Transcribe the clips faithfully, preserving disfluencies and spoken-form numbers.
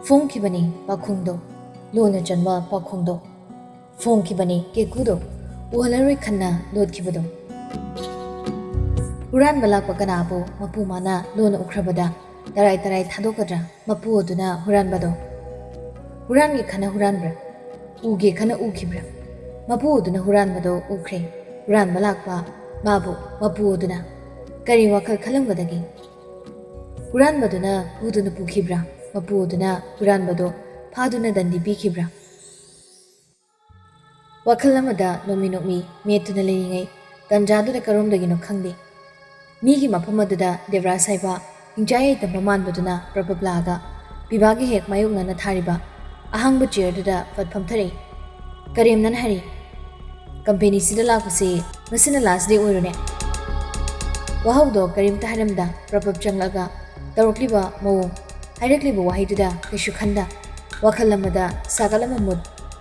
ꯐꯣꯡꯈꯤꯕꯅꯤ ꯄꯥꯈꯣꯡꯗꯣ, ꯂꯣꯟꯅ ꯆꯟꯕ ꯄꯥꯈꯣꯡꯗꯣ꯫ ꯐꯣꯡꯈꯤꯕꯅꯤ ꯀꯦꯀꯨꯗꯣ, ꯎꯍꯜꯂꯔꯣꯏ ꯈꯟꯅ ꯂꯣꯠꯈꯤꯕꯗꯣ꯫ ꯍꯨꯔꯥꯟꯕ ꯂꯥꯛꯄ ꯀꯅꯥꯕꯨ ꯃꯄꯨ ꯃꯥꯅ ꯂꯣꯟꯅ ꯎꯈ꯭ꯔꯕꯗ ꯇꯔꯥꯏ ꯇꯔꯥꯏ ꯊꯥꯗꯣꯛꯀꯗ꯭ꯔꯥ ꯃꯄꯨ ꯑꯗꯨꯅ ꯍꯨꯔꯥꯟꯕꯗꯣ? ꯍꯨꯔꯥꯟꯒꯦ ꯈꯟꯅ ꯍꯨꯔꯥꯟꯕ꯭ꯔꯥ? ꯎꯒꯦ ꯈꯟꯅ ꯎꯈꯤꯕ꯭ꯔꯥ? ꯃꯄꯨ ꯑꯗꯨꯅ ꯍꯨꯔꯥꯟꯕꯗꯣ ꯎꯈ꯭ꯔꯦ꯫ ꯍꯨꯔꯥꯟꯕ ꯂꯥꯛꯄ ꯃꯥꯕꯨ ꯃꯄꯨ ꯑꯗꯨꯅ ꯀꯔꯤ ꯋꯥꯈꯜ ꯈꯜꯂꯝꯒꯗꯒꯦ? ꯍꯨꯔꯥꯟꯕꯗꯨꯅ ꯄꯨꯗꯨꯅ ꯄꯨꯈꯤꯕ꯭ꯔꯥ? ꯃꯄꯨ ꯑꯗꯨꯅ ꯍꯨꯔꯥꯟꯕꯗꯣ ꯐꯥꯗꯨꯅ ꯗꯟꯗꯤ ꯄꯤꯈꯤꯕ꯭ꯔꯥ? ꯋꯥꯈꯜ ꯑꯃꯗ ꯅꯣꯛꯃꯤ ꯅꯣꯛꯃꯤ ꯃꯦꯠꯇꯨꯅ ꯂꯩꯔꯤꯉꯩ ꯇꯟꯖꯥꯗꯨꯗ ꯀꯔꯣꯝꯗꯒꯤꯅꯣ ꯈꯪꯗꯦ, ꯃꯤꯒꯤ ꯃꯐꯝ ꯑꯗꯨꯗ ꯗꯦꯕꯔꯥꯖ ꯍꯥꯏꯕ ꯍꯤꯡꯆꯥꯏ ꯌꯥꯏꯇꯝꯕ ꯃꯥꯟꯕꯗꯨꯅ ꯄ꯭ꯔꯞ ꯄ꯭ꯔꯞ ꯂꯥꯛꯑꯒ ꯄꯤꯕꯥꯒꯤ ꯍꯦꯛ ꯃꯥꯌꯣꯛꯅꯅ ꯊꯥꯔꯤꯕ ꯑꯍꯥꯡꯕ ꯆꯤꯌꯔꯗꯨꯗ ꯐꯠ ꯐꯝꯊꯔꯛꯏ꯫ ꯀꯔꯦꯝꯅꯅ ꯍꯥꯏꯔꯤ, "ꯀꯝꯄꯦꯅꯤꯁꯤꯗ ꯂꯥꯛꯄꯁꯤ ꯉꯁꯤꯅ ꯂꯥꯁ ꯗꯦ ꯑꯣꯏꯔꯨꯅꯦ?" ꯋꯥꯍꯧꯗꯣ ꯀꯔꯤꯝꯇ ꯍꯥꯏꯔꯝꯗ ꯄ꯭ꯔꯞ ꯄ꯭ꯔꯞ ꯆꯪꯂꯛꯑꯒ ꯇꯧꯔꯛꯂꯤꯕ ꯃꯑꯣꯡ, ꯍꯥꯏꯔꯛꯂꯤꯕ ꯋꯥꯍꯩꯗꯨꯗ ꯀꯩꯁꯨ ꯈꯟꯗ ꯋꯥꯈꯜ ꯑꯃꯗ ꯁꯥꯒꯠ ꯑꯃ ꯃꯨꯠ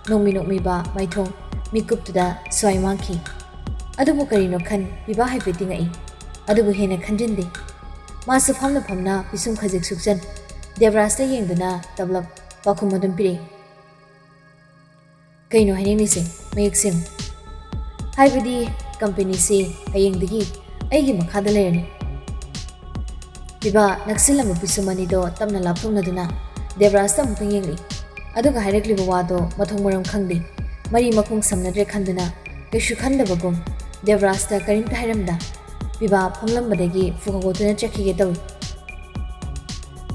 ꯅꯣꯡꯃꯤ ꯅꯣꯡꯃꯤꯕ ꯃꯥꯏꯊꯣꯡ ꯃꯤꯀꯨꯞꯇꯨꯗ ꯁ꯭ꯋꯥꯏ ꯃꯥꯡꯈꯤ꯫ ꯑꯗꯨꯕꯨ ꯀꯔꯤꯅꯣ ꯈꯟ ꯄꯤꯕꯥ ꯍꯥꯏꯐꯦꯠꯇꯤ ꯉꯛꯏ꯫ ꯑꯗꯨꯕꯨ ꯍꯦꯟꯅ ꯈꯟꯖꯤꯟꯗꯦ꯫ ꯃꯥꯁꯨ ꯐꯝꯅ ꯐꯝꯅ ꯄꯤꯁꯨꯝ ꯈꯖꯤꯛ ꯁꯨꯛꯆꯟ ꯗꯦꯕꯔꯥꯖꯇ ꯌꯦꯡꯗꯨꯅ ꯇꯞꯂꯞ ꯄꯥꯎꯈꯨꯝ ꯑꯗꯨꯝ ꯄꯤꯔꯛꯏ꯫ "ꯀꯩꯅꯣ ꯍꯥꯏꯅꯤꯡꯂꯤꯁꯦ? ꯃꯌꯦꯛ ꯁꯦꯡꯉꯨ꯫" "ꯍꯥꯏꯕꯗꯤ ꯀꯝꯄꯦꯅꯤꯁꯤ ꯍꯌꯦꯡꯗꯒꯤ ꯑꯩꯒꯤ ꯃꯈꯥꯗ ꯂꯩꯔꯅꯤ꯫" ꯄꯤꯕꯥ ꯅꯛꯁꯤꯜꯂꯝꯕ ꯄꯤꯁꯨꯝ ꯑꯅꯤꯗꯣ ꯇꯞꯅ ꯂꯥꯞꯊꯣꯛꯅꯗꯨꯅ ꯗꯦꯕꯔꯥꯖꯇ ꯑꯃꯨꯛꯇꯪ ꯌꯦꯡꯂꯛꯏ꯫ ꯑꯗꯨꯒ ꯍꯥꯏꯔꯛꯂꯤꯕ ꯋꯥꯗꯣ ꯃꯊꯣꯡ ꯃꯔꯝ ꯈꯪꯗꯦ꯫ ꯃꯔꯤ ꯃꯈꯣꯡ ꯁꯝꯅꯗ꯭ꯔꯦ ꯈꯟꯗꯨꯅ ꯀꯩꯁꯨ ꯈꯟꯗꯕꯒꯨꯝ ꯗꯦꯕꯔꯥꯖꯇ ꯀꯔꯤꯝꯇ ꯍꯥꯏꯔꯝꯗ ꯄꯤꯕꯥ ꯐꯝꯂꯝꯕꯗꯒꯤ ꯐꯨ ꯍꯧꯒꯠꯇꯨꯅ ꯆꯠꯈꯤꯒꯦ ꯇꯧꯏ꯫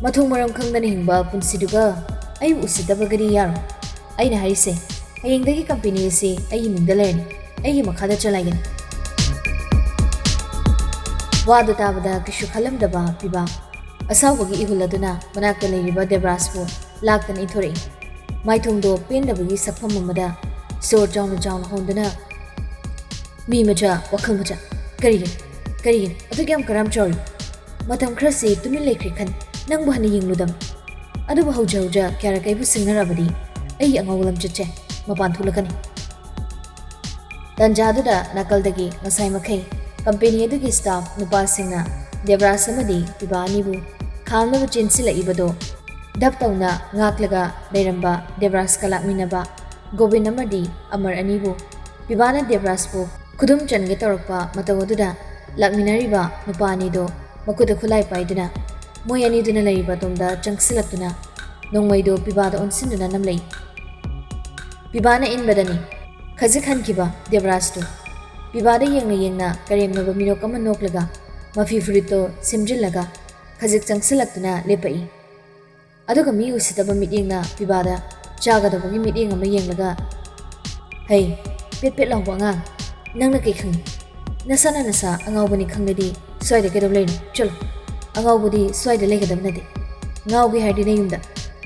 "ꯃꯊꯣꯡ ꯃꯔꯝ ꯈꯪꯗꯅ ꯍꯤꯡꯕ ꯄꯨꯟꯁꯤꯗꯨꯒ ꯑꯩꯕꯨ ꯎꯁꯤꯠꯇꯕꯒꯗꯤ ꯌꯥꯔꯣꯏ꯫ ꯑꯩꯅ ꯍꯥꯏꯔꯤꯁꯦ, ꯍꯌꯦꯡꯗꯒꯤ ꯀꯝꯄꯦꯅꯤ ꯑꯁꯤ ꯑꯩꯒꯤ ꯃꯤꯡꯗ ꯂꯩꯔꯅꯤ, ꯑꯩꯒꯤ ꯃꯈꯥꯗ ꯆꯂꯥꯏꯒꯅꯤ꯫" ꯋꯥꯗꯨ ꯇꯥꯕꯗ ꯀꯩꯁꯨ ꯈꯜꯂꯝꯗꯕ ꯄꯤꯕꯥ ꯑꯁꯥꯎꯕꯒꯤ ꯏꯍꯨꯜ ꯑꯗꯨꯅ ꯃꯅꯥꯛꯇ ꯂꯩꯔꯤꯕ ꯗꯦꯕꯔꯥꯖꯄꯨ ꯂꯥꯛꯇꯅ ꯏꯟꯊꯣꯔꯛꯏ꯫ ꯃꯥꯏꯊꯣꯡꯗꯣ ꯄꯦꯟꯗꯕꯒꯤ ꯁꯛꯐꯝ ꯑꯃꯗ ꯁꯣꯔ ꯆꯥꯎꯅ ꯆꯥꯎꯅ ꯍꯣꯟꯗꯨꯅ, "ꯃꯤ ꯃꯆꯥ, ꯋꯥꯈꯜ ꯃꯆꯥ, ꯀꯔꯤꯒꯤꯅꯣ, ꯀꯔꯤꯒꯤꯅꯣ ꯑꯗꯨꯛ ꯌꯥꯝ ꯀꯔꯥꯝ ꯆꯥꯎꯔꯤ? ꯃꯇꯝ ꯈꯔꯁꯤ ꯇꯨꯃꯤꯟ ꯂꯩꯈ꯭ꯔꯦ ꯈꯟ ꯅꯪꯕꯨ ꯍꯟꯅ ꯌꯦꯡꯂꯨꯗꯕ꯫ ꯑꯗꯨꯕꯨ ꯍꯧꯖ ꯍꯧꯖ ꯀꯌꯥꯔꯛ ꯑꯩꯕꯨ ꯁꯤꯡꯅꯔꯕꯗꯤ ꯑꯩꯒꯤ ꯑꯉꯧꯕ ꯂꯝꯆꯠꯁꯦ ꯃꯄꯥꯟ ꯊꯣꯛꯂꯛꯀꯅꯤ꯫" ꯇꯟꯖꯥꯗꯨꯗ ꯅꯥꯀꯜꯗꯒꯤ ꯉꯁꯥꯏ ꯃꯈꯩ ꯀꯝꯄꯦꯅꯤ ꯑꯗꯨꯒꯤ ꯁ꯭ꯇꯥꯐ ꯅꯨꯄꯥꯁꯤꯡꯅ ꯗꯦꯕꯔꯥꯖ ꯑꯃꯗꯤ ꯄꯤꯕꯥ ꯑꯅꯤꯕꯨ ꯈꯥꯝꯅꯕ ꯆꯦꯟꯁꯤꯜꯂꯛꯏꯕꯗꯣ ꯙꯞ ꯇꯧꯅ ꯉꯥꯛꯂꯒ ꯂꯩꯔꯝꯕ ꯗꯦꯕꯔꯥꯖꯀ ꯂꯥꯛꯃꯤꯟꯅꯕ ꯒꯣꯕꯤꯟ ꯑꯃꯗꯤ ꯑꯃꯔ ꯑꯅꯤꯕꯨ ꯄꯤꯕꯥꯅ ꯗꯦꯕꯔꯥꯖꯄꯨ ꯈꯨꯗꯨꯝ ꯆꯟꯒꯦ ꯇꯧꯔꯛꯄ ꯃꯇꯧ ꯑꯗꯨꯗ ꯂꯥꯛꯃꯤꯟꯅꯔꯤꯕ ꯅꯨꯄꯥ ꯑꯅꯤꯗꯨ ꯃꯈꯨꯠꯇ ꯈꯨꯠꯂꯥꯏ ꯄꯥꯏꯗꯨꯅ ꯃꯣꯏ ꯑꯅꯤꯗꯨꯅ ꯂꯩꯔꯤꯕ ꯑꯗꯣꯝꯗ ꯆꯪꯁꯤꯜꯂꯛꯇꯨꯅ ꯅꯣꯡꯃꯩꯗꯨ ꯄꯤꯕꯥꯗ ꯑꯣꯟꯁꯤꯟꯗꯨꯅ ꯅꯝꯂꯛꯏ꯫ ꯄꯤꯕꯥꯅ ꯏꯟꯕꯗꯅꯤ ꯈꯖꯤꯛ ꯍꯟꯈꯤꯕ ꯗꯦꯕꯔꯥꯖꯇꯨ ꯄꯤꯕꯥꯗ ꯌꯦꯡꯅ ꯌꯦꯡꯅ ꯀꯔꯦꯝꯅꯕ ꯃꯤꯅꯣꯛ ꯑꯃ ꯅꯣꯛꯂꯒ ꯃꯐꯤ ꯐꯨꯔꯤꯠꯇꯨ ꯁꯦꯝꯖꯤꯜꯂꯒ ꯈꯖꯤꯛ ꯆꯪꯁꯤꯜꯂꯛꯇꯨꯅ ꯂꯦꯞꯄꯛꯏ꯫ ꯑꯗꯨꯒ ꯃꯤ ꯎꯁꯤꯠꯇꯕ ꯃꯤꯠꯌꯦꯡꯅ ꯄꯤꯕꯥꯗ ꯆꯥꯒꯗꯧꯕꯒꯤ ꯃꯤꯠꯌꯦꯡ ꯑꯃ ꯌꯦꯡꯂꯒ, "ꯍꯩ, ꯄꯦꯠ ꯄꯦꯠ ꯂꯥꯎꯕ ꯑꯉꯥꯡ, ꯅꯪꯅ ꯀꯩ ꯈꯪꯉꯤ? ꯅꯁꯥꯅ ꯅꯁꯥ ꯑꯉꯥꯎꯕꯅꯤ ꯈꯪꯂꯗꯤ ꯁ꯭ꯋꯥꯏꯗ ꯀꯩꯗꯧ ꯂꯩꯔꯤꯅꯣ? ꯆꯠꯂꯣ꯫ ꯑꯉꯥꯎꯕꯗꯤ ꯁ꯭ꯋꯥꯏꯗ ꯂꯩꯒꯗꯕ ꯅꯠꯇꯦ꯫ ꯉꯥꯎꯒꯦ ꯍꯥꯏꯔꯗꯤ ꯅꯌꯨꯝꯗ,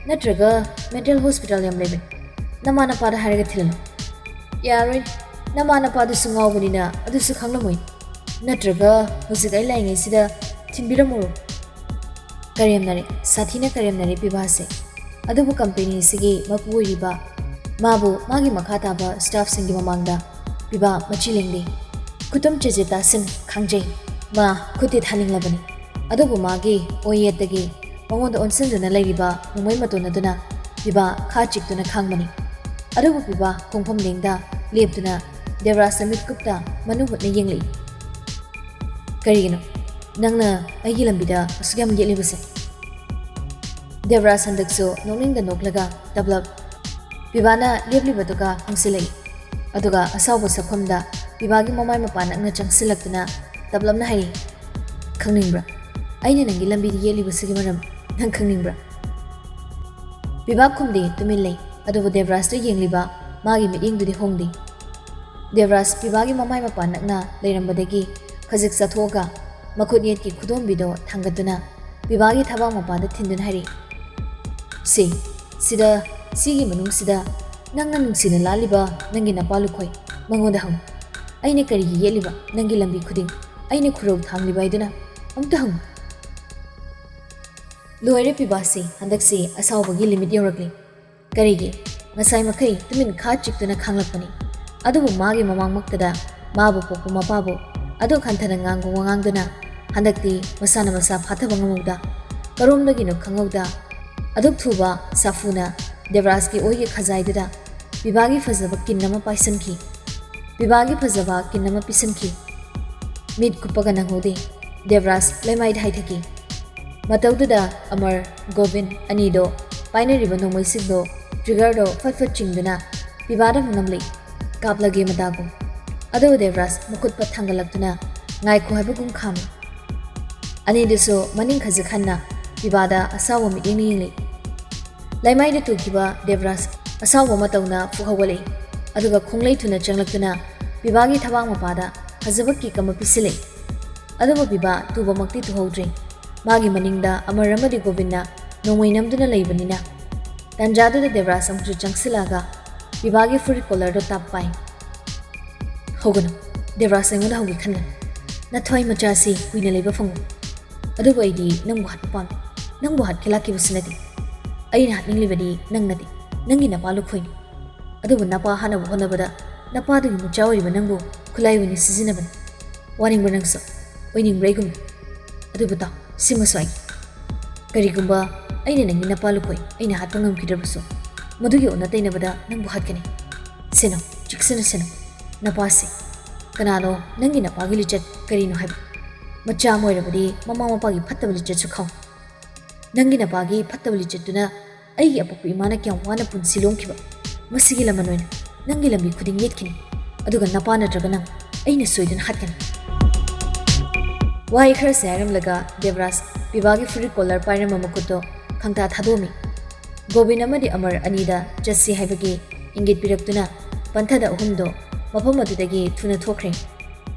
ꯅꯠꯇ꯭ꯔꯒ mental hospital ꯌꯥꯝ ꯂꯩꯕꯅꯤ꯫ ꯅꯃꯥ ꯅꯄꯥꯗ ꯍꯥꯏꯔꯒ ꯊꯤꯜꯍꯜꯂꯣ꯫" "ꯌꯥꯔꯣꯏ, ꯅꯃꯥ ꯅꯄꯥꯗꯨꯁꯨ ꯉꯥꯎꯕꯅꯤꯅ ꯑꯗꯨꯁꯨ ꯈꯪꯂꯝꯃꯣꯏ꯫ ꯅꯠꯇ꯭ꯔꯒ ꯍꯧꯖꯤꯛ ꯑꯩ ꯂꯥꯛꯏꯉꯩꯁꯤꯗ ꯊꯤꯟꯕꯤꯔꯝꯃꯨꯔꯣ꯫" ꯀꯔꯦꯝꯅꯔꯦ, ꯁꯥꯊꯤꯅ ꯀꯔꯦꯝꯅꯔꯦ ꯄꯤꯕꯥꯁꯦ꯫ ꯑꯗꯨꯕꯨ company ꯑꯁꯤꯒꯤ ꯃꯄꯨ ꯑꯣꯏꯔꯤꯕ ꯃꯥꯕꯨ ꯃꯥꯒꯤ ꯃꯈꯥ ꯇꯥꯕ staff ꯁꯤꯡꯒꯤ ꯃꯃꯥꯡꯗ ꯄꯤꯕꯥ ꯃꯆꯤ ꯂꯦꯡꯗꯦ꯫ ꯈꯨꯇꯨꯝ ꯆꯦꯖꯦꯇꯥ ꯁꯤꯟ ꯈꯥꯡꯖꯩ꯫ ꯃꯥ ꯈꯨꯠꯇꯤ ꯊꯥꯅꯤꯡꯂꯕꯅꯤ꯫ ꯑꯗꯨꯕꯨ ꯃꯥꯒꯤ ꯑꯣꯌꯦꯠꯇꯒꯤ ꯃꯉꯣꯟꯗ ꯑꯣꯟꯁꯤꯟꯗꯨꯅ ꯂꯩꯔꯤꯕ ꯅꯣꯡꯃꯩ ꯃꯇꯣꯟ ꯑꯗꯨꯅ ꯄꯤꯕꯥ ꯈꯥ ꯆꯤꯛꯇꯨꯅ ꯈꯥꯡꯕꯅꯤ꯫ ꯑꯗꯨꯕꯨ ꯄꯤꯕꯥ ꯈꯣꯡꯐꯝ ꯂꯦꯡꯗ ꯂꯦꯞꯇꯨꯅ ꯗꯦꯕꯔꯥꯖꯇ ꯃꯤꯠꯀꯨꯞꯇ ꯃꯅꯨꯡ ꯍꯨꯠꯅ ꯌꯦꯡꯂꯛꯏ꯫ "ꯀꯔꯤꯒꯤꯅꯣ ꯅꯪꯅ ꯑꯩꯒꯤ ꯂꯝꯕꯤꯗ ꯑꯁꯨꯛ ꯌꯥꯝ ꯌꯦꯠꯂꯤꯕꯁꯦ?" ꯗꯦꯕꯔꯥꯖ ꯍꯟꯗꯛꯁꯨ ꯅꯣꯛꯅꯤꯡꯗ ꯅꯣꯛꯂꯒ ꯇꯞꯂꯞ ꯄꯤꯕꯥꯅ ꯂꯦꯞꯂꯤꯕꯗꯨꯒ ꯍꯪꯁꯤꯜꯂꯛꯏ꯫ ꯑꯗꯨꯒ ꯑꯁꯥꯎꯕ ꯁꯛꯐꯝꯗ ꯄꯤꯕꯥꯒꯤ ꯃꯃꯥꯏ ꯃꯄꯥ ꯅꯛꯅ ꯆꯪꯁꯤꯜꯂꯛꯇꯨꯅ ꯇꯞꯂꯞꯅ ꯍꯥꯏꯔꯛꯏ, "ꯈꯪꯅꯤꯡꯕ꯭ꯔꯥ? ꯑꯩꯅ ꯅꯪꯒꯤ ꯂꯝꯕꯤꯗ ꯌꯦꯠꯂꯤꯕꯁꯤꯒꯤ ꯃꯔꯝ ꯅꯪ ꯈꯪꯅꯤꯡꯕ꯭ꯔꯥ?" ꯄꯤꯕꯥ ꯈꯨꯝꯗꯦ, ꯇꯨꯃꯤꯟ ꯂꯩ꯫ ꯑꯗꯨꯕꯨ ꯗꯦꯕꯔꯥꯖꯇ ꯌꯦꯡꯂꯤꯕ ꯃꯥꯒꯤ ꯃꯤꯠꯌꯦꯡꯗꯨꯗꯤ ꯍꯣꯡꯗꯦ꯫ ꯗꯦꯕꯔꯥꯖ ꯄꯤꯕꯥꯒꯤ ꯃꯃꯥꯏ ꯃꯄꯥ ꯅꯛꯅ ꯂꯩꯔꯝꯕꯗꯒꯤ ꯈꯖꯤꯛ ꯆꯠꯊꯣꯛꯑꯒ ꯃꯈꯨꯠ ꯌꯦꯠꯀꯤ ꯈꯨꯗꯣꯝꯕꯤꯗꯣ ꯊꯥꯡꯒꯠꯇꯨꯅ ꯄꯤꯕꯥꯒꯤ ꯊꯕꯥꯛ ꯃꯄꯥꯗ ꯊꯤꯟꯗꯨꯅ ꯍꯥꯏꯔꯛꯏ, "ꯁꯤ, ꯁꯤꯗ, ꯁꯤꯒꯤ ꯃꯅꯨꯡꯁꯤꯗ ꯅꯪꯅ ꯅꯨꯡꯁꯤꯅ ꯂꯥꯠꯂꯤꯕ ꯅꯪꯒꯤ ꯅꯄꯥ ꯂꯨꯈꯣꯏ, ꯃꯉꯣꯟꯗ ꯍꯪꯉꯨ꯫ ꯑꯩꯅ ꯀꯔꯤꯒꯤ ꯌꯦꯠꯂꯤꯕ ꯅꯪꯒꯤ ꯂꯝꯕꯤ ꯈꯨꯗꯤꯡ? ꯑꯩꯅ ꯈꯨꯔꯧ ꯊꯥꯡꯂꯤꯕ ꯍꯥꯏꯗꯨꯅ ꯑꯃꯨꯛꯇ ꯍꯪꯉꯨ꯫" ꯂꯣꯏꯔꯦ ꯄꯤꯕꯥꯁꯤ, ꯍꯟꯗꯛꯁꯤ ꯑꯁꯥꯎꯕꯒꯤ limit ꯌꯧꯔꯛꯂꯦ꯫ ꯀꯔꯤꯒꯤ? ꯉꯁꯥꯏ ꯃꯈꯩ ꯇꯨꯃꯤꯟ ꯈꯥ ꯆꯤꯛꯇꯨꯅ ꯈꯥꯡꯂꯛꯄꯅꯤ꯫ ꯑꯗꯨꯕꯨ ꯃꯥꯒꯤ ꯃꯃꯥꯡꯃꯛꯇꯗ ꯃꯥꯕꯨ ꯄꯣꯛꯄ ꯃꯄꯥꯕꯨ ꯑꯗꯨꯛ ꯍꯟꯊꯅ ꯉꯥꯡꯕ ꯋꯥꯉꯥꯡꯗꯨꯅ ꯍꯟꯗꯛꯇꯤ ꯃꯁꯥꯅ ꯃꯁꯥ ꯐꯥꯊꯕ ꯉꯝꯍꯧꯗ, ꯀꯔꯣꯝꯗꯒꯤꯅꯣ ꯈꯪꯍꯧꯗ, ꯑꯗꯨꯛ ꯊꯨꯕ ꯁꯥꯐꯨꯅ ꯗꯦꯕꯔꯥꯖꯀꯤ ꯑꯣꯏꯒꯤ ꯈꯖꯥꯏꯗꯨꯗ ꯄꯤꯕꯥꯒꯤ ꯐꯖꯕ ꯀꯤꯟ ꯑꯃ ꯄꯥꯏꯁꯟꯈꯤ꯫ ꯄꯤꯕꯥꯒꯤ ꯐꯖꯕ ꯀꯤꯟ ꯑꯃ ꯄꯤꯁꯟꯈꯤ꯫ ꯃꯤꯠ ꯀꯨꯞꯄꯒ ꯅꯪꯍꯧꯗꯦ꯫ ꯗꯦꯕꯔꯥꯖ ꯂꯩꯃꯥꯏꯗ ꯍꯥꯏꯊꯈꯤ꯫ ꯃꯇꯧꯗꯨꯗ ꯑꯃꯔ, ꯒꯣꯕꯤꯟ ꯑꯅꯤꯗꯣ ꯄꯥꯏꯅꯔꯤꯕ ꯅꯣꯡꯃꯩꯁꯤꯡꯗꯣ ꯇ꯭ꯔꯤꯒꯔꯗꯣ ꯐꯠ ꯐꯠ ꯆꯤꯡꯗꯨꯅ ꯄꯤꯕꯥꯗ ꯑꯃꯨꯛ ꯅꯝꯂꯛꯏ꯫ "ꯀꯥꯞꯂꯒꯦ ꯃꯗꯥꯒꯨꯝ"꯫ ꯑꯗꯨꯕꯨ ꯗꯦꯕꯔꯥꯖ ꯃꯈꯨꯠ ꯄꯠ ꯊꯥꯡꯒꯠꯂꯛꯇꯨꯅ "ꯉꯥꯏꯈꯣ" ꯍꯥꯏꯕꯒꯨꯝ ꯈꯥꯝꯃꯤ꯫ ꯑꯅꯤꯗꯨꯁꯨ ꯃꯅꯤꯡ ꯈꯖꯤꯛ ꯍꯟꯅ ꯄꯤꯕꯥꯗ ꯑꯁꯥꯎꯕ ꯃꯤꯠꯌꯦꯡꯅ ꯌꯦꯡꯂꯛꯏ꯫ ꯂꯩꯃꯥꯏꯗ ꯇꯨꯈꯤꯕ ꯗꯦꯕꯔꯥꯖ ꯑꯁꯥꯎꯕ ꯃꯇꯧꯅ ꯐꯨꯛ ꯍꯧꯒꯠꯂꯛꯏ꯫ ꯑꯗꯨꯒ ꯈꯣꯡꯂꯩ ꯊꯨꯅ ꯆꯪꯂꯛꯇꯨꯅ ꯄꯤꯕꯥꯒꯤ ꯊꯕꯥꯛ ꯃꯄꯥꯗ ꯐꯖꯕ ꯀꯤꯛ ꯑꯃ ꯄꯤꯁꯤꯜꯂꯛꯏ꯫ ꯑꯗꯨꯕꯨ ꯄꯤꯕꯥ ꯇꯨꯕꯃꯛꯇꯤ ꯇꯨꯍꯧꯗ꯭ꯔꯦ꯫ ꯃꯥꯒꯤ ꯃꯅꯤꯡꯗ ꯑꯃꯔ ꯑꯃꯗꯤ ꯒꯣꯕꯤꯟꯅ ꯅꯣꯡꯃꯩ ꯅꯝꯗꯨꯅ ꯂꯩꯕꯅꯤꯅ꯫ ꯇꯟꯖꯥꯗꯨꯗ ꯗꯦꯕꯔꯥꯖ ꯑꯃꯨꯛꯁꯨ ꯆꯪꯁꯤꯜꯂꯛꯑꯒ ꯄꯤꯕꯥꯒꯤ ꯐꯨꯔꯤꯠ ꯀꯣꯂꯔꯗꯣ ꯇꯥꯞ ꯄꯥꯏ꯫ "ꯍꯧꯒꯅꯨ, ꯗꯦꯕꯔꯥꯖ ꯑꯩꯉꯣꯟꯗ ꯍꯧꯒꯦ ꯈꯟꯒꯅꯨ꯫ ꯅꯊ꯭ꯋꯥꯏ ꯃꯆꯥꯁꯤ ꯀꯨꯏꯅ ꯂꯩꯕ ꯐꯪꯉꯣꯏ꯫ ꯑꯗꯨꯕꯨ ꯑꯩꯗꯤ ꯅꯪꯕꯨ ꯍꯥꯠꯄ ꯄꯥꯝꯃꯤ꯫ ꯅꯪꯕꯨ ꯍꯥꯠꯀꯦ ꯂꯥꯛꯈꯤꯕꯁꯨ ꯅꯠꯇꯦ꯫ ꯑꯩꯅ ꯍꯥꯠꯅꯤꯡꯂꯤꯕꯗꯤ ꯅꯪ ꯅꯠꯇꯦ, ꯅꯪꯒꯤ ꯅꯄꯥ ꯂꯨꯈꯣꯏꯅꯤ꯫ ꯑꯗꯨꯕꯨ ꯅꯄꯥ ꯍꯥꯠꯅꯕ ꯍꯣꯠꯅꯕꯗ ꯅꯄꯥꯗꯨꯒꯤ ꯃꯆꯥ ꯑꯣꯏꯔꯤꯕ ꯅꯪꯕꯨ ꯈꯨꯠꯂꯥꯏ ꯑꯣꯏꯅ ꯁꯤꯖꯤꯟꯅꯕꯅꯤ꯫ ꯋꯥꯅꯤꯡꯕ꯭ꯔꯥ ꯅꯪꯁꯨ? ꯑꯣꯏꯅꯤꯡꯕ꯭ꯔꯥ ꯑꯩꯒꯨꯝꯅ? ꯑꯗꯨꯕꯨ ꯇꯥꯎ, ꯁꯤꯃꯁꯨ ꯑꯩꯒꯤ꯫ ꯀꯔꯤꯒꯨꯝꯕ ꯑꯩꯅ ꯅꯪꯒꯤ ꯅꯄꯥ ꯂꯨꯈꯣꯏ ꯑꯩꯅ ꯍꯥꯠꯄ ꯉꯝꯈꯤꯗ꯭ꯔꯕꯁꯨ, ꯃꯗꯨꯒꯤ ꯑꯣꯟꯅ ꯇꯩꯅꯕꯗ ꯅꯪꯕꯨ ꯍꯥꯠꯀꯅꯤ꯫ ꯁꯦꯟꯅꯧ, ꯆꯦꯛꯁꯤꯟꯅ ꯁꯦꯟꯅꯧ꯫ ꯅꯄꯥꯁꯦ ꯀꯅꯥꯅꯣ? ꯅꯪꯒꯤ ꯅꯄꯥꯒꯤ ꯂꯤꯆꯠ ꯀꯔꯤꯅꯣ ꯍꯥꯏꯕ? ꯃꯆꯥ ꯑꯃ ꯑꯣꯏꯔꯕꯗꯤ ꯃꯃꯥ ꯃꯄꯥꯒꯤ ꯐꯠꯇꯕ ꯂꯤꯆꯠꯁꯨ ꯈꯪꯉꯨ꯫ ꯅꯪꯒꯤ ꯅꯄꯥꯒꯤ ꯐꯠꯇꯕ ꯂꯤꯆꯠꯇꯨꯅ ꯑꯩꯒꯤ ꯑꯄꯣꯛꯄ ꯏꯃꯥꯅ ꯀꯌꯥꯝ ꯋꯥꯅ ꯄꯨꯟꯁꯤ ꯂꯣꯝꯈꯤꯕ꯫ ꯃꯁꯤꯒꯤ ꯂꯃꯟ ꯑꯣꯏꯅ ꯅꯪꯒꯤ ꯂꯝꯕꯤ ꯈꯨꯗꯤꯡ ꯌꯦꯠꯈꯤꯅꯤ꯫ ꯑꯗꯨꯒ ꯅꯄꯥ ꯅꯠꯇ꯭ꯔꯒ ꯅꯪ ꯑꯩꯅ ꯁꯣꯏꯗꯅ ꯍꯥꯠꯀꯅꯤ꯫ ꯋꯥꯍꯩ ꯈꯔꯁꯦ ꯍꯥꯏꯔꯝꯂꯒ ꯗꯦꯕꯔꯥꯖ ꯄꯤꯕꯥꯒꯤ ꯐꯨꯔꯤꯠ ꯀꯣꯂꯔ ꯄꯥꯏꯔꯝꯕ ꯃꯈꯨꯠꯇꯣ ꯈꯪꯇꯥ ꯊꯥꯗꯣꯛꯑꯝꯃꯤ꯫ ꯒꯣꯕꯤꯟ ꯑꯃꯗꯤ ꯑꯃꯔ ꯑꯅꯤꯗ ꯆꯠꯁꯤ ꯍꯥꯏꯕꯒꯤ ꯏꯪꯒꯤꯠ ꯄꯤꯔꯛꯇꯨꯅ ꯄꯟꯊꯗ ꯑꯍꯨꯝꯗꯣ ꯃꯐꯝ ꯑꯗꯨꯗꯒꯤ ꯊꯨꯅ ꯊꯣꯛꯈ꯭ꯔꯦ꯫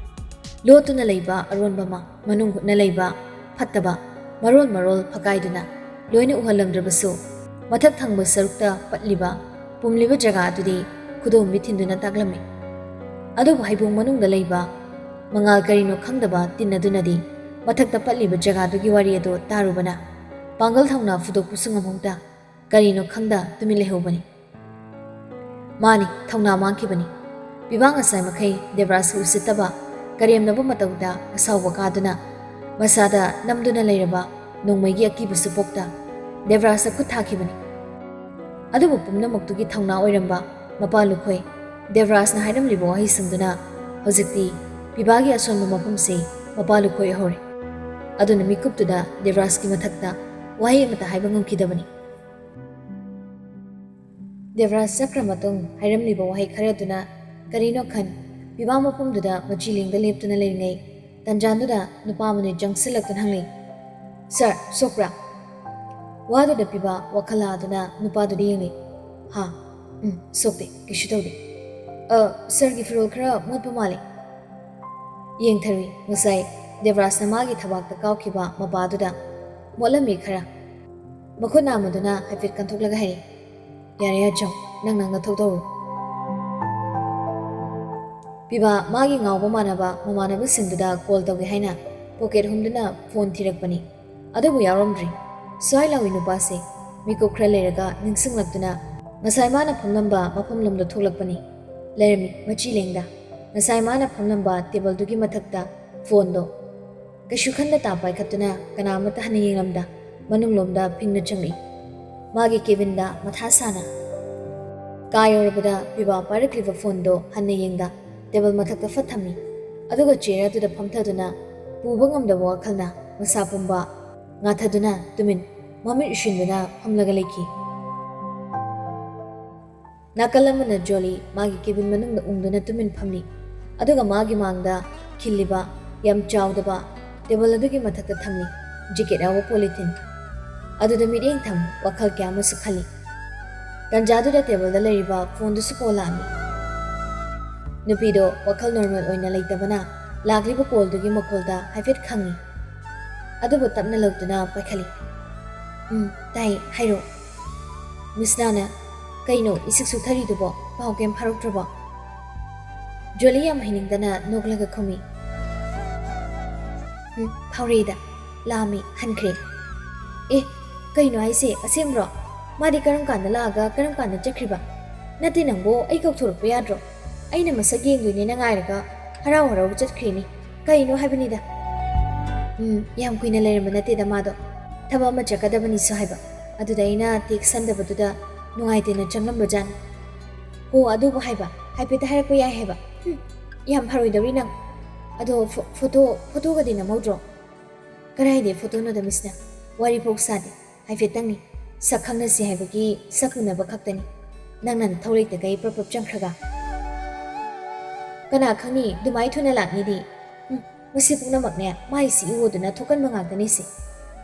ꯂꯣꯠꯇꯨꯅ ꯂꯩꯕ ꯑꯔꯣꯟꯕ ꯑꯃ, ꯃꯅꯨꯡ ꯍꯨꯠꯅ ꯂꯩꯕ ꯐꯠꯇꯕ, ꯃꯔꯣꯜ ꯃꯔꯣꯜ ꯐꯀꯥꯏꯗꯨꯅ ꯂꯣꯏꯅ ꯎꯍꯜꯂꯝꯗ꯭ꯔꯕꯁꯨ, ꯃꯊꯛ ꯊꯪꯕ ꯁꯔꯨꯛꯇ ꯄꯠꯂꯤꯕ, ꯄꯨꯝꯂꯤꯕ ꯖꯒꯥ ꯑꯗꯨꯗꯤ ꯈꯨꯗꯣꯝꯕꯤ ꯊꯤꯟꯗꯨꯅ ꯇꯥꯛꯂꯝꯃꯤ꯫ ꯑꯗꯨꯕꯨ ꯍꯩꯕꯣꯡ ꯃꯅꯨꯡꯗ ꯂꯩꯕ ꯃꯉꯥꯜ ꯀꯔꯤꯅꯣ ꯈꯪꯗꯕ ꯇꯤꯟ ꯑꯗꯨꯅꯗꯤ ꯃꯊꯛꯇ ꯄꯠꯂꯤꯕ ꯖꯒꯥꯗꯨꯒꯤ ꯋꯥꯔꯤ ꯑꯗꯨ ꯇꯥꯔꯨꯕꯅ ꯄꯥꯡꯒꯜ ꯊꯧꯅꯥ ꯐꯨꯗꯣꯛꯄꯁꯨ ꯉꯝꯍꯧꯗ, ꯀꯔꯤꯅꯣ ꯈꯪꯗ ꯇꯨꯃꯤꯟ ꯂꯩꯍꯧꯕꯅꯤ꯫ ꯃꯥꯅꯤ, ꯊꯧꯅꯥ ꯃꯥꯡꯈꯤꯕꯅꯤ꯫ ꯄꯤꯕꯥ ꯉꯁꯥꯏ ꯃꯈꯩ ꯗꯦꯕꯔꯥꯖꯄꯨ ꯎꯁꯤꯠꯇꯕ, ꯀꯔꯦꯝꯅꯕ ꯃꯇꯧꯗ ꯑꯁꯥꯎꯕ ꯀꯥꯗꯨꯅ ꯃꯁꯥꯗ ꯅꯝꯗꯨꯅ ꯂꯩꯔꯕ ꯅꯣꯡꯃꯩꯒꯤ ꯑꯀꯤꯕꯁꯨ ꯄꯣꯛꯇ, ꯗꯦꯕꯔꯥꯖꯇ ꯈꯨꯠ ꯊꯥꯈꯤꯕꯅꯤ꯫ ꯑꯗꯨꯕꯨ ꯄꯨꯝꯅꯃꯛꯇꯨꯒꯤ ꯊꯧꯅꯥ ꯑꯣꯏꯔꯝꯕ ꯃꯄꯥ ꯂꯨꯈꯣꯏ ꯗꯦꯕꯔꯥꯖꯅ ꯍꯥꯏꯔꯝꯂꯤꯕ ꯋꯥꯍꯩꯁꯤꯡꯗꯨꯅ ꯍꯧꯖꯤꯛꯇꯤ ꯄꯤꯕꯥꯒꯤ ꯑꯁꯣꯟꯕ ꯃꯐꯝꯁꯤ ꯃꯄꯥ ꯂꯨꯈꯣꯏ ꯑꯣꯏꯍꯧꯔꯦ꯫ ꯑꯗꯨꯅ ꯃꯤꯀꯨꯞꯇꯨꯗ ꯗꯦꯕꯔꯥꯖꯀꯤ ꯃꯊꯛꯇ ꯋꯥꯍꯩ ꯑꯃꯠꯇ ꯍꯥꯏꯕ ꯉꯝꯈꯤꯗꯕꯅꯤ꯫ ꯗꯦꯕꯔꯥꯖ ꯆꯠꯈ꯭ꯔ ꯃꯇꯨꯡ ꯍꯥꯏꯔꯝꯂꯤꯕ ꯋꯥꯍꯩ ꯈꯔꯗꯨꯅ ꯀꯔꯤꯅꯣ ꯈꯟ ꯄꯤꯕꯥ ꯃꯐꯝꯗꯨꯗ ꯃꯆꯤ ꯂꯦꯡꯗ ꯂꯦꯞꯇꯨꯅ ꯂꯩꯔꯤꯉꯩ ꯇꯟꯖꯥꯗꯨꯗ ꯅꯨꯄꯥ ꯑꯃꯅ ꯆꯪꯁꯤꯜꯂꯛꯇꯨꯅ ꯍꯪꯂꯛꯏ, "ꯁꯥꯔ, ꯁꯣꯛꯄ꯭ꯔꯥ?" ꯋꯥꯗꯨꯗ ꯄꯤꯕꯥ ꯋꯥꯈꯜ ꯂꯥꯗꯨꯅ ꯅꯨꯄꯥꯗꯨꯗ ꯌꯦꯡꯂꯛꯏ꯫ "ꯍꯥ? ꯎꯝ, ꯁꯣꯛꯇꯦ, ꯀꯩꯁꯨ ꯇꯧꯗꯦ꯫ ꯑ, ꯁꯥꯔꯒꯤ ꯐꯤꯔꯣꯜ ꯈꯔ ꯃꯣꯠꯄ ꯃꯥꯜꯂꯦ꯫" ꯌꯦꯡꯊꯔꯨꯏ꯫ ꯉꯁꯥꯏ ꯗꯦꯕꯔꯥꯖꯅ ꯃꯥꯒꯤ ꯊꯕꯥꯛꯇ ꯀꯥꯎꯈꯤꯕ ꯃꯄꯥꯗꯨꯗ ꯃꯣꯠꯂꯝꯃꯤ ꯈꯔ꯫ ꯃꯈꯨꯠ ꯅꯥꯝꯃꯗꯨꯅ ꯍꯥꯏꯐꯦꯠ ꯀꯟꯊꯣꯛꯂꯒ ꯍꯥꯏꯔꯛꯏ, "ꯌꯥꯔꯦ ꯌꯥꯆꯧ, ꯅꯪ ꯅꯪ ꯅꯊꯧ ꯇꯧꯔꯨ꯫" ꯄꯤꯕꯥ ꯃꯥꯒꯤ ꯉꯥꯎꯕ ꯃꯥꯟꯅꯕ ꯃꯃꯥꯟꯅꯕꯁꯤꯡꯗꯨꯗ ꯀꯣꯜ ꯇꯧꯒꯦ ꯍꯥꯏꯅ ꯄꯣꯀꯦꯠ ꯍꯨꯝꯗꯨꯅ ꯐꯣꯟ ꯊꯤꯔꯛꯄꯅꯤ꯫ ꯑꯗꯨꯕꯨ ꯌꯥꯎꯔꯝꯗ꯭ꯔꯤ꯫ ꯁ꯭ꯋꯥꯏ ꯂꯥꯎꯏ ꯅꯨꯄꯥꯁꯦ ꯃꯤꯀꯨꯞ ꯈꯔ ꯂꯩꯔꯒ ꯅꯤꯡꯁꯤꯡꯂꯛꯇꯨꯅ ꯉꯁꯥꯏ ꯃꯥꯅ ꯐꯝꯂꯝꯕ ꯃꯐꯝꯂꯣꯝꯗ ꯊꯣꯛꯂꯛꯄꯅꯤ꯫ ꯂꯩꯔꯝꯃꯤ ꯃꯆꯤ ꯂꯦꯡꯗ꯫ ꯉꯁꯥꯏ ꯃꯥꯅ ꯐꯝꯂꯝꯕ ꯇꯦꯕꯜꯗꯨꯒꯤ ꯃꯊꯛꯇ ꯐꯣꯟꯗꯣ ꯀꯩꯁꯨ ꯈꯟꯗ ꯇꯥ ꯄꯥꯏꯈꯠꯇꯨꯅ ꯀꯅꯥ ꯑꯃꯠꯇ ꯍꯟꯅ ꯌꯦꯡꯂꯝꯗ ꯃꯅꯨꯡꯂꯣꯝꯗ ꯐꯤꯡꯅ ꯆꯪꯂꯛꯏ꯫ ꯃꯥꯒꯤ ꯀꯦꯕꯤꯟꯗ ꯃꯊꯥ ꯁꯥꯅ꯫ ꯀꯥ ꯌꯧꯔꯕꯗ ꯄꯤꯕꯥ ꯄꯥꯏꯔꯛꯂꯤꯕ ꯐꯣꯟꯗꯣ ꯍꯟꯅ ꯌꯦꯡꯗ ꯇꯦꯕꯜ ꯃꯊꯛꯇ ꯐꯠ ꯊꯝꯃꯤ꯫ ꯑꯗꯨꯒ ꯆꯤꯌꯔ ꯑꯗꯨꯗ ꯐꯝꯊꯗꯨꯅ ꯄꯨꯕ ꯉꯝꯗꯕ ꯋꯥꯈꯜꯅ ꯃꯁꯥ ꯄꯨꯝꯕ ꯉꯥꯊꯗꯨꯅ ꯇꯨꯃꯤꯟ ꯃꯃꯤꯠ ꯎꯏꯁꯤꯟꯗꯨꯅ ꯐꯝꯂꯒ ꯂꯩꯈꯤ꯫ ꯅꯥꯀꯜ ꯑꯃꯅ ꯖꯣꯂꯤ ꯃꯥꯒꯤ ꯀꯦꯕꯤꯟ ꯃꯅꯨꯡꯗ ꯎꯪꯗꯨꯅ ꯇꯨꯃꯤꯟ ꯐꯝꯂꯤ꯫ ꯑꯗꯨꯒ ꯃꯥꯒꯤ ꯃꯥꯡꯗ ꯈꯤꯜꯂꯤꯕ ꯌꯥꯝ ꯆꯥꯎꯗꯕ ꯇꯦꯕꯜ ꯑꯗꯨꯒꯤ ꯃꯊꯛꯇ ꯊꯝꯂꯤ ꯖꯦꯀꯦꯠ ꯌꯥꯎꯕ ꯄꯣꯂꯤꯊꯤꯟ꯫ ꯑꯗꯨꯗ ꯃꯤꯠꯌꯦꯡ ꯊꯝ ꯋꯥꯈꯜ ꯀꯌꯥ ꯑꯃꯁꯨ ꯈꯜꯂꯤ꯫ ꯇꯟꯖꯥꯗꯨꯗ ꯇꯦꯕꯜꯗ ꯂꯩꯔꯤꯕ ꯐꯣꯟꯗꯨꯁꯨ ꯀꯣꯜ ꯂꯥꯛꯑꯝꯃꯤ꯫ ꯅꯨꯄꯤꯗꯣ ꯋꯥꯈꯜ ꯅꯣꯔꯃꯦꯜ ꯑꯣꯏꯅ ꯂꯩꯇꯕꯅ ꯂꯥꯛꯂꯤꯕ ꯀꯣꯜꯗꯨꯒꯤ ꯃꯈꯣꯜꯗ ꯍꯥꯏꯐꯦꯠ ꯈꯪꯉꯤ꯫ ꯑꯗꯨꯕꯨ ꯇꯞꯅ ꯂꯧꯗꯨꯅ ꯄꯥꯏꯈꯠꯂꯤ꯫ "ꯎꯝ, ꯇꯥꯏ, ꯍꯥꯏꯔꯣ꯫" "ꯃꯤꯁ ꯅꯥꯅ, ꯀꯩꯅꯣ ꯏꯁꯤꯛ ꯁꯨꯛꯊꯔꯤꯗꯨꯕꯣ? ꯄꯥꯎ ꯀꯩꯝ ꯐꯥꯎꯔꯛꯇ꯭ꯔꯕꯣ?" ꯖꯣꯂꯤ ꯌꯥꯝ ꯍꯩꯅꯤꯡꯗꯅ ꯅꯣꯛꯂꯒ ꯈꯨꯝꯃꯤ꯫ "ꯎꯝ, ꯐꯥꯎꯔꯛꯏꯗ꯫ ꯂꯥꯛꯑꯝꯃꯤ, ꯍꯟꯈ꯭ꯔꯦ꯫" "ꯑꯦ, ꯀꯩꯅꯣ ꯍꯥꯏꯁꯦ? ꯑꯁꯦꯡꯕ꯭ꯔꯣ? ꯃꯥꯗꯤ ꯀꯔꯝ ꯀꯥꯟꯗ ꯂꯥꯛꯑꯒ ꯀꯔꯝ ꯀꯥꯟꯗ ꯆꯠꯈ꯭ꯔꯤꯕ? ꯅꯠꯇꯦ ꯅꯪꯕꯣ, ꯑꯩ ꯀꯧꯊꯣꯔꯛꯄ ꯌꯥꯗ꯭ꯔꯣ? ꯑꯩꯅ ꯃꯁꯛ ꯌꯦꯡꯗꯣꯏꯅꯦꯅ ꯉꯥꯏꯔꯒ ꯍꯔꯥꯎ ꯍꯔꯥꯎ ꯆꯠꯈ꯭ꯔꯦꯅꯦ꯫ ꯀꯩꯅꯣ ꯍꯥꯏꯕꯅꯤꯗ꯫" "ꯎꯝ, ꯌꯥꯝ ꯀꯨꯏꯅ ꯂꯩꯔꯝꯕ ꯅꯠꯇꯦꯗ ꯃꯥꯗꯣ꯫ ꯊꯕꯛ ꯑꯃ ꯆꯠꯀꯗꯕꯅꯤꯁꯨ ꯍꯥꯏꯕ꯫ ꯑꯗꯨꯗ ꯑꯩꯅ ꯇꯦꯛꯁ ꯍꯟꯗꯕꯗꯨꯗ ꯅꯨꯡꯉꯥꯏꯇꯦꯅ ꯆꯪꯂꯝꯕꯖꯥꯠꯅꯤ꯫ "ꯍꯣ, ꯑꯗꯨꯕꯨ ꯍꯥꯏꯕ, ꯍꯥꯏꯐꯦꯠꯇ ꯍꯥꯏꯔꯛꯄ ꯌꯥꯏ ꯍꯥꯏꯕ꯫ ꯍꯨꯝ, ꯌꯥꯝ ꯐꯔꯣꯏꯗꯧꯔꯤ ꯅꯪ꯫ ꯑꯗꯣ ꯐꯣ-, ꯐꯣꯇꯣ, ꯐꯣꯇꯣꯒꯗꯤ ꯅꯝꯍꯧꯗ꯭ꯔꯣ?" "ꯀꯗꯥꯏꯗꯩ ꯐꯣꯇꯣꯅꯣꯗ ꯃꯤꯁꯅ, ꯋꯥꯔꯤ ꯐꯥꯎ ꯁꯥꯗꯦ꯫ ꯍꯥꯏꯐꯦꯠꯇꯪꯅꯤ꯫ ꯁꯛ ꯈꯪꯅꯁꯤ ꯍꯥꯏꯕꯒꯤ ꯁꯛ ꯎꯅꯕ ꯈꯛꯇꯅꯤ꯫ ꯅꯪꯅ ꯅꯊꯧ ꯂꯩꯇꯈꯩ ꯄ꯭ꯔꯞ ꯄ꯭ꯔꯞ ꯆꯪꯈ꯭ꯔꯒ꯫ ꯀꯅꯥ ꯈꯪꯅꯤ, ꯑꯗꯨꯃꯥꯏ ꯊꯨꯅ ꯂꯥꯛꯅꯤꯗꯤ꯫ ꯎꯝ, ꯃꯁꯤ ꯄꯨꯝꯅꯃꯛꯅꯦ, ꯃꯥꯏ ꯁꯤ ꯏ ꯑꯣꯗꯨꯅ ꯊꯣꯛꯍꯟꯕ ꯉꯥꯛꯇꯅꯤ ꯁꯤ꯫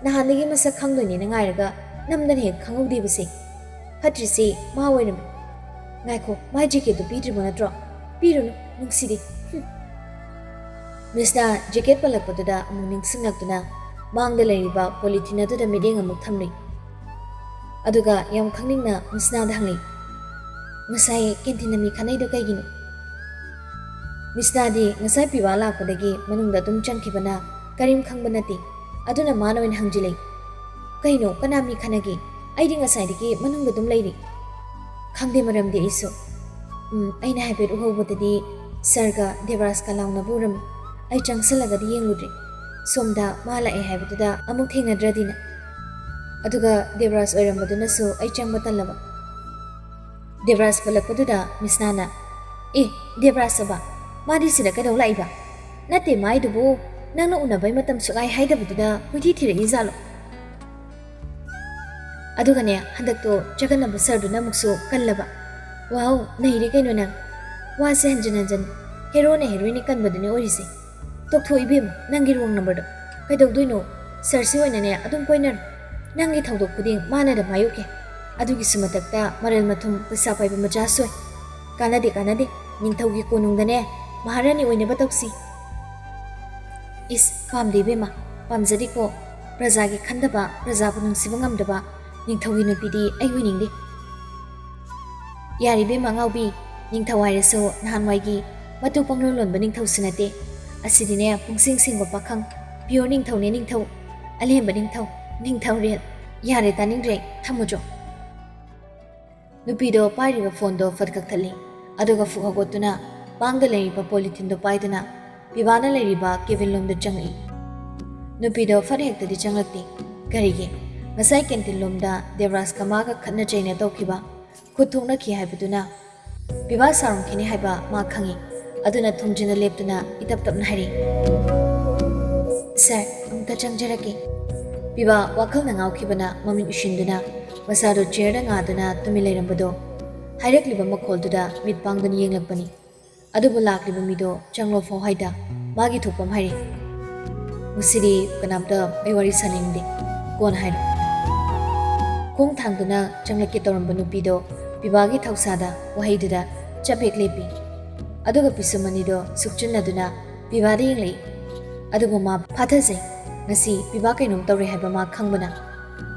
ꯅꯍꯥꯟꯗꯒꯤ ꯃꯁꯛ ꯈꯪꯗꯣꯏꯅꯦꯅ ꯉꯥꯏꯔꯒ ꯅꯝꯗꯅ ꯍꯦꯛ ꯈꯪꯍꯧꯗꯦꯕꯁꯦ꯫ ꯐꯠꯇ꯭ꯔꯤꯁꯤ ꯃꯥ ꯑꯣꯏꯔꯝꯃꯤ꯫ ꯉꯥꯏꯈꯣ, ꯃꯥꯏ ꯖꯦꯀꯦꯠꯇꯨ ꯄꯤꯗ꯭ꯔꯤꯕ ꯅꯠꯇ꯭ꯔꯣ? ꯄꯤꯔꯨꯅꯨ, ꯅꯨꯡꯁꯤꯗꯦ꯫ ꯍꯨꯝ꯫ ꯃꯤꯁꯅ ꯖꯦꯀꯦꯠ ꯄꯜꯂꯛꯄꯗꯨꯗ ꯑꯃꯨꯛ ꯅꯤꯡꯁꯤꯡꯂꯛꯇꯨꯅ ꯃꯥꯡꯗ ꯂꯩꯔꯤꯕ ꯄꯣꯂꯤꯊꯤꯟ ꯑꯗꯨꯗ ꯃꯤꯠꯌꯦꯡ ꯑꯃꯨꯛ ꯊꯝꯂꯨꯏ꯫ ꯑꯗꯨꯒ ꯌꯥꯝ ꯈꯪꯅꯤꯡꯅ ꯃꯤꯁꯅꯥꯗ ꯍꯪꯂꯤ, "ꯉꯁꯥꯏ ꯀꯦꯟꯇꯤꯟꯗ ꯃꯤ ꯈꯠꯅꯩꯗꯣ ꯀꯩꯒꯤꯅꯣ?" ꯃꯤꯁꯅꯥꯗꯤ ꯉꯁꯥꯏ ꯄꯤꯕꯥ ꯂꯥꯛꯄꯗꯒꯤ ꯃꯅꯨꯡꯗ ꯑꯗꯨꯝ ꯆꯪꯈꯤꯕꯅ ꯀꯔꯤꯝ ꯈꯪꯕ ꯅꯠꯇꯦ꯫ ꯑꯗꯨꯅ ꯃꯥꯅ ꯑꯣꯏꯅ ꯍꯪꯖꯤꯜꯂꯛꯏ, "ꯀꯩꯅꯣ, ꯀꯅꯥ ꯃꯤ ꯈꯠꯅꯒꯦ? ꯑꯩꯗꯤ ꯉꯁꯥꯏꯗꯒꯤ ꯃꯅꯨꯡꯗ ꯑꯗꯨꯝ ꯂꯩꯔꯤ꯫ ꯈꯪꯗꯦ ꯃꯔꯝꯗꯤ ꯑꯩꯁꯨ꯫ ꯎꯝ, ꯑꯩꯅ ꯍꯥꯏꯐꯦꯠ ꯎꯍꯧꯕꯗꯗꯤ ꯁꯔꯒ ꯗꯦꯕꯔꯥꯖꯀ ꯂꯥꯎꯅꯕ ꯎꯔꯝꯃꯤ꯫ ꯑꯩ ꯆꯪꯁꯜꯂꯒꯗꯤ ꯌꯦꯡꯂꯨꯗ꯭ꯔꯦ꯫ ꯁꯣꯝꯗ ꯃꯥ ꯂꯥꯛꯑꯦ ꯍꯥꯏꯕꯗꯨꯗ ꯑꯃꯨꯛ ꯊꯦꯡꯅꯗ꯭ꯔꯗꯤꯅ꯫ ꯑꯗꯨꯒ ꯗꯦꯕꯔꯥꯖ ꯑꯣꯏꯔꯝꯕꯗꯨꯅꯁꯨ ꯑꯩ ꯆꯪꯕ ꯇꯜꯂꯕ꯫" ꯗꯦꯕꯔꯥꯖ ꯄꯜꯂꯛꯄꯗꯨꯗ ꯃꯤꯁꯅꯥꯅ, "ꯑꯦ, ꯗꯦꯕꯔꯥꯖ ꯑꯕ, ꯃꯥꯗꯤ ꯁꯤꯗ ꯀꯩꯗꯧ ꯂꯥꯛꯏꯕ? ꯅꯠꯇꯦ ꯃꯥꯏꯗꯨꯕꯨ, ꯅꯪꯅ ꯎꯅꯕꯩ ꯃꯇꯝ ꯁꯨꯛꯍꯥꯏ ꯍꯥꯏꯗꯕꯗꯨꯗ ꯀꯣꯏꯊꯤ ꯊꯤꯔꯛꯏ ꯖꯥꯠꯂꯣ?" ꯑꯗꯨꯒꯅꯦ, ꯍꯟꯗꯛꯇꯣ ꯆꯒꯠꯅꯕ ꯁꯔꯗꯨꯅ ꯑꯃꯨꯛꯁꯨ ꯀꯜꯂꯕ꯫ "ꯋꯥꯎ, ꯅꯩꯔꯦ ꯀꯩꯅꯣ ꯅꯪ꯫ ꯋꯥꯁꯦ ꯍꯟꯖꯤꯟ ꯍꯟꯖꯤꯟ ꯍꯦꯔꯣꯅ ꯍꯦꯔꯣꯏꯟꯅ ꯀꯟꯕꯗꯨꯅꯦ ꯑꯣꯏꯔꯤꯁꯦ꯫ ꯇꯣꯛꯊꯣꯛ ꯏꯕꯦꯝꯃ, ꯅꯪꯒꯤ ꯔꯣꯡ ꯅꯝꯕꯔꯗꯣ꯫ ꯀꯩꯗꯧꯗꯣꯏꯅꯣ? ꯁꯔꯁꯤ ꯑꯣꯏꯅꯅꯦ ꯑꯗꯨꯝ ꯀꯣꯏꯅꯔꯣ꯫ ꯅꯪꯒꯤ ꯊꯧꯗꯣꯛ ꯈꯨꯗꯤꯡ ꯃꯥꯅ ꯑꯗꯨꯝ ꯃꯥꯌꯣꯛꯀꯦ꯫ ꯑꯗꯨꯒꯤꯁꯨ ꯃꯊꯛꯇ ꯃꯔꯜ ꯃꯊꯨꯝ ꯄꯩꯁꯥ ꯄꯥꯏꯕ ꯃꯆꯥꯁꯨ ꯑꯣꯏ꯫ ꯀꯥꯟꯅꯗꯦ, ꯀꯥꯟꯅꯗꯦ꯫ ꯅꯤꯡꯊꯧꯒꯤ ꯀꯣꯅꯨꯡꯗꯅꯦ ꯃꯍꯥꯔꯥꯅꯤ ꯑꯣꯏꯅꯕ ꯇꯧꯁꯤ꯫" "ꯏꯁ, ꯄꯥꯝꯗꯦ ꯏꯕꯦꯝꯃ, ꯄꯥꯝꯖꯗꯦꯀꯣ꯫ ꯄ꯭ꯔꯖꯥꯒꯤ ꯈꯟꯗꯕ, ꯄ꯭ꯔꯖꯥꯕꯨ ꯅꯨꯡꯁꯤꯕ ꯉꯝꯗꯕ ꯅꯤꯡꯊꯧꯒꯤ ꯅꯨꯄꯤꯗꯤ ꯑꯩ ꯑꯣꯏꯅꯤꯡꯗꯦ꯫" "ꯌꯥꯔꯦ ꯏꯕꯦꯝꯃ ꯑꯉꯥꯎꯕꯤ, ꯅꯤꯡꯊꯧ ꯍꯥꯏꯔꯁꯨ ꯅꯍꯥꯟꯋꯥꯏꯒꯤ ꯃꯇꯨ ꯄꯪꯂꯣꯟ ꯂꯣꯟꯕ ꯅꯤꯡꯊꯧꯁꯨ ꯅꯠꯇꯦ꯫ ꯑꯁꯤꯗꯤꯅꯦ ꯄꯨꯡꯁꯦꯡ ꯁꯦꯡꯕ ꯄꯥꯈꯪ, pure ꯅꯤꯡꯊꯧꯅꯦ ꯅꯤꯡꯊꯧ, ꯑꯂꯦꯝꯕ ꯅꯤꯡꯊꯧ, ꯅꯤꯡꯊꯧꯔꯦꯜ꯫ ꯌꯥꯔꯦ ꯇꯥꯅꯤꯡꯗ꯭ꯔꯦ, ꯊꯝꯃꯨꯆꯣ꯫" ꯅꯨꯄꯤꯗꯣ ꯄꯥꯏꯔꯤꯕ ꯐꯣꯟꯗꯣ ꯐꯠ ꯀꯛꯊꯠꯂꯤ꯫ ꯑꯗꯨꯒ ꯐꯨꯛ ꯍꯧꯒꯠꯇꯨꯅ ꯃꯥꯡꯗ ꯂꯩꯔꯤꯕ ꯄꯣꯂꯤꯊꯤꯟꯗꯣ ꯄꯥꯏꯗꯨꯅ ꯄꯤꯕꯥꯅ ꯂꯩꯔꯤꯕ ꯀꯦꯕꯤꯟ ꯂꯣꯝꯗ ꯆꯪꯉꯛꯏ꯫ ꯅꯨꯄꯤꯗꯣ ꯐꯠ ꯍꯦꯛꯇꯗꯤ ꯆꯪꯂꯛꯇꯦ꯫ ꯀꯔꯤꯒꯤ? ꯉꯁꯥꯏ ꯀꯦꯟꯇꯤꯟ ꯂꯣꯝꯗ ꯗꯦꯕꯔꯥꯖꯀ ꯃꯥꯒ ꯈꯠꯅ ꯆꯩꯅ ꯇꯧꯈꯤꯕ, ꯈꯨꯠ ꯊꯣꯛꯅꯈꯤ ꯍꯥꯏꯕꯗꯨꯅ ꯄꯤꯕꯥ ꯁꯥꯎꯔꯝꯈꯤꯅꯤ ꯍꯥꯏꯕ ꯃꯥ ꯈꯪꯏ꯫ ꯑꯗꯨꯅ ꯊꯣꯡꯖꯤꯟꯗ ꯂꯦꯞꯇꯨꯅ ꯏꯇꯞ ꯇꯞꯅ ꯍꯥꯏꯔꯛꯏ, "ꯁꯥꯔ, ꯑꯃꯨꯛꯇ ꯆꯪꯖꯔꯛꯀꯦ꯫" ꯄꯤꯕꯥ ꯋꯥꯈꯜꯅ ꯉꯥꯎꯈꯤꯕꯅ ꯃꯃꯤꯠ ꯎꯏꯁꯤꯟꯗꯨꯅ ꯃꯁꯥꯗꯨ ꯆꯤꯌꯔꯗ ꯉꯥꯗꯨꯅ ꯇꯨꯃꯤꯟ ꯂꯩꯔꯝꯕꯗꯣ ꯍꯥꯏꯔꯛꯂꯤꯕ ꯃꯈꯣꯜꯗꯨꯗ ꯃꯤꯠ ꯄꯥꯡꯗꯨꯅ ꯌꯦꯡꯂꯛꯄꯅꯤ꯫ ꯑꯗꯨꯕꯨ ꯂꯥꯛꯂꯤꯕ ꯃꯤꯗꯣ ꯆꯪꯂꯣ ꯐꯥꯎ ꯍꯥꯏꯗ ꯃꯥꯒꯤ ꯊꯣꯛꯄ ꯑꯃ ꯍꯥꯏꯔꯛꯏ, "ꯉꯁꯤꯗꯤ ꯀꯅꯥꯝꯇ ꯑꯩ ꯋꯥꯔꯤ ꯁꯥꯅꯤꯡꯗꯦ, ꯀꯣꯟꯅ ꯍꯥꯏꯔꯣ꯫" ꯈꯣꯡ ꯊꯥꯡꯗꯨꯅ ꯆꯪꯂꯛꯀꯦ ꯇꯧꯔꯝꯕ ꯅꯨꯄꯤꯗꯣ ꯄꯤꯕꯥꯒꯤ ꯊꯧꯁꯥꯗ ꯋꯥꯍꯩꯗꯨꯗ ꯆꯞ ꯍꯦꯛ ꯂꯦꯞꯄꯤ꯫ ꯑꯗꯨꯒ ꯄꯤꯁꯨꯝ ꯑꯅꯤꯗꯣ ꯁꯨꯛꯆꯨꯟꯅꯗꯨꯅ ꯄꯤꯕꯥꯗ ꯌꯦꯡꯂꯛꯏ꯫ ꯑꯗꯨꯕꯨ ꯃꯥ ꯐꯥꯊꯖꯩ꯫ ꯉꯁꯤ ꯄꯤꯕꯥ ꯀꯩꯅꯣꯝ ꯇꯧꯔꯦ ꯍꯥꯏꯕ ꯃꯥ ꯈꯪꯕꯅ꯫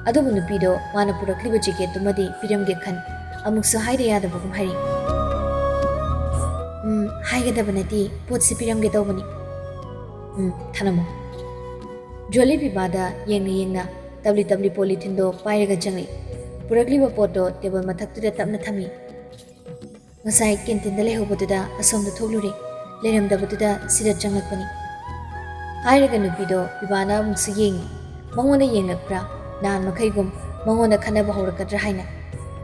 ꯑꯗꯨꯕꯨ ꯅꯨꯄꯤꯗꯣ ꯃꯥꯅ ꯄꯨꯔꯛꯂꯤꯕ ꯖꯦꯀꯦꯠꯇꯨꯃꯗꯤ ꯄꯤꯔꯝꯒꯦ ꯈꯟ ꯑꯃꯨꯛꯁꯨ ꯍꯥꯏꯗ ꯌꯥꯗꯕꯒꯨꯝ ꯍꯥꯏꯔꯛꯏ, "ꯎꯝ, ꯍꯥꯏꯒꯗꯕ ꯅꯠꯇꯦ, ꯄꯣꯠꯁꯤ ꯄꯤꯔꯝꯒꯦ ꯇꯧꯕꯅꯤ꯫" "ꯎꯝ, ꯊꯅꯝꯃꯣ꯫" ꯖꯣꯂꯤ ꯄꯤꯕꯥꯗ ꯌꯦꯡꯅ ꯌꯦꯡꯅ ꯇꯞꯂꯤ ꯇꯞꯂꯤ ꯄꯣꯂꯤꯊꯤꯟꯗꯣ ꯄꯥꯏꯔꯒ ꯆꯪꯂꯛꯏ꯫ ꯄꯨꯔꯛꯂꯤꯕ ꯄꯣꯠꯇꯣ ꯇꯦꯕꯜ ꯃꯊꯛꯇꯨꯗ ꯇꯞꯅ ꯊꯝꯃꯤ꯫ "ꯉꯁꯥꯏ ꯀꯦꯟꯇꯤꯟꯗ ꯂꯩꯍꯧꯕꯗꯨꯗ ꯑꯁꯣꯝꯗ ꯊꯣꯛꯂꯨꯔꯦ, ꯂꯩꯔꯝꯗꯕꯗꯨꯗ ꯁꯤꯗ ꯆꯪꯂꯛꯄꯅꯤ꯫" ꯍꯥꯏꯔꯒ ꯅꯨꯄꯤꯗꯣ ꯄꯤꯕꯥꯅ ꯑꯃꯨꯛꯁꯨ ꯌꯦꯡꯉꯤ꯫ ꯃꯉꯣꯟꯗ ꯌꯦꯡꯂꯛꯄ꯭ꯔꯥ? ꯅꯍꯥꯟ ꯃꯈꯩꯒꯨꯝ ꯃꯉꯣꯟꯗ ꯈꯟꯅꯕ ꯍꯧꯔꯛꯀꯗ꯭ꯔꯥ ꯍꯥꯏꯅ꯫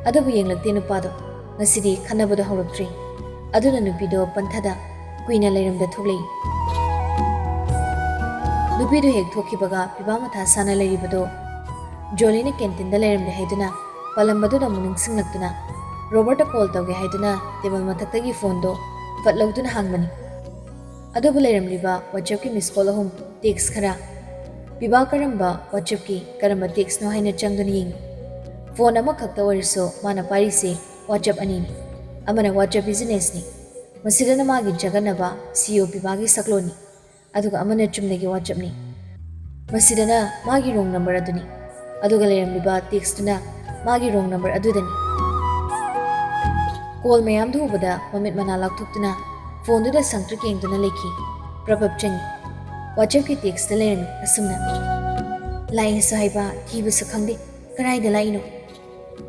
ꯑꯗꯨꯕꯨ ꯌꯦꯡꯂꯛꯇꯦ ꯅꯨꯄꯥꯗꯣ꯫ ꯉꯁꯤꯗꯤ ꯈꯟꯅꯕꯗꯣ ꯍꯧꯔꯛꯇ꯭ꯔꯤ꯫ ꯑꯗꯨꯅ ꯅꯨꯄꯤꯗꯣ ꯄꯟꯊꯗ ꯀꯨꯏꯅ ꯂꯩꯔꯝꯗ ꯊꯣꯛꯂꯛꯏ꯫ ꯅꯨꯄꯤꯗꯣ ꯍꯦꯛ ꯊꯣꯛꯈꯤꯕꯒ ꯄꯤꯕꯥ ꯃꯊꯥ ꯁꯥꯅ ꯂꯩꯔꯤꯕꯗꯣ ꯖꯣꯂꯤꯅ ꯀꯦꯟꯇꯤꯟꯗ ꯂꯩꯔꯝꯂꯦ ꯍꯥꯏꯗꯨꯅ ꯄꯥꯜꯂꯝꯕꯗꯨꯗ ꯑꯃꯨꯛ ꯅꯤꯡꯁꯤꯡꯂꯛꯇꯨꯅ ꯔꯣꯕꯔꯠꯇ ꯀꯣꯜ ꯇꯧꯒꯦ ꯍꯥꯏꯗꯨꯅ ꯇꯦꯕꯜ ꯃꯊꯛꯇꯒꯤ ꯐꯣꯟꯗꯣ ꯐꯠ ꯂꯧꯗꯨꯅ ꯍꯥꯡꯕꯅꯤ꯫ ꯑꯗꯨꯕꯨ ꯂꯩꯔꯝꯂꯤꯕ ꯋꯥꯆꯦꯞꯀꯤ ꯃꯤꯁ ꯀꯣꯜ ꯑꯍꯨꯝ, ꯇꯦꯛꯁ ꯈꯔ꯫ ꯄꯤꯕꯥ ꯀꯔꯝꯕ ꯋꯥꯆꯦꯞꯀꯤ ꯀꯔꯝꯕ ꯇꯦꯛꯁꯅꯣ ꯍꯥꯏꯅ ꯆꯪꯗꯨꯅ ꯌꯦꯡꯉꯤ꯫ ꯐꯣꯟ ꯑꯃꯈꯛꯇ ꯑꯣꯏꯔꯁꯨ ꯃꯥꯅ ꯄꯥꯏꯔꯤꯁꯦ ꯋꯥꯆꯦꯞ ꯑꯅꯤꯅꯤ꯫ ꯑꯃꯅ ꯋꯥꯆꯦꯞ ꯕꯤꯖꯤꯅꯦꯁꯅꯤ꯫ ꯃꯁꯤꯗꯅ ꯃꯥꯒꯤ ꯖꯒꯠꯅꯕ ꯁꯤꯏꯑꯣ ꯄꯤꯕꯥꯒꯤ ꯁꯛꯂꯣꯟꯅꯤ꯫ ꯑꯗꯨꯒ ꯑꯃꯅ ꯆꯨꯝꯅꯒꯤ ꯋꯥꯆꯦꯞꯅꯤ꯫ ꯃꯁꯤꯗꯅ ꯃꯥꯒꯤ ꯔꯣꯡ ꯅꯝꯕꯔ ꯑꯗꯨꯅꯤ꯫ ꯑꯗꯨꯒ ꯂꯩꯔꯝꯂꯤꯕ ꯇꯦꯛꯁꯇꯨꯅ ꯃꯥꯒꯤ ꯔꯣꯡ ꯅꯝꯕꯔ ꯑꯗꯨꯗꯅꯤ꯫ ꯀꯣꯜ ꯃꯌꯥꯝꯗꯨ ꯎꯕꯗ ꯃꯃꯤꯠ ꯃꯅꯥ ꯂꯥꯎꯊꯣꯛꯇꯨꯅ ꯐꯣꯟꯗꯨꯗ ꯁꯪꯇ꯭ꯔꯤꯛ ꯌꯦꯡꯗꯨꯅ ꯂꯩꯈꯤ꯫ ꯄ꯭ꯔꯞ ꯄ꯭ꯔꯞ ꯆꯪꯉꯤ꯫ ꯋꯥꯆꯦꯞꯀꯤ ꯇꯦꯛꯁꯇ ꯂꯩꯔꯝꯃꯤ ꯑꯁꯨꯝꯅ, "ꯂꯥꯛꯑꯦꯁꯨ ꯍꯥꯏꯕ, ꯊꯤꯕꯁꯨ ꯈꯪꯗꯦ, ꯀꯗꯥꯏꯗ ꯂꯥꯛꯏꯅꯣ?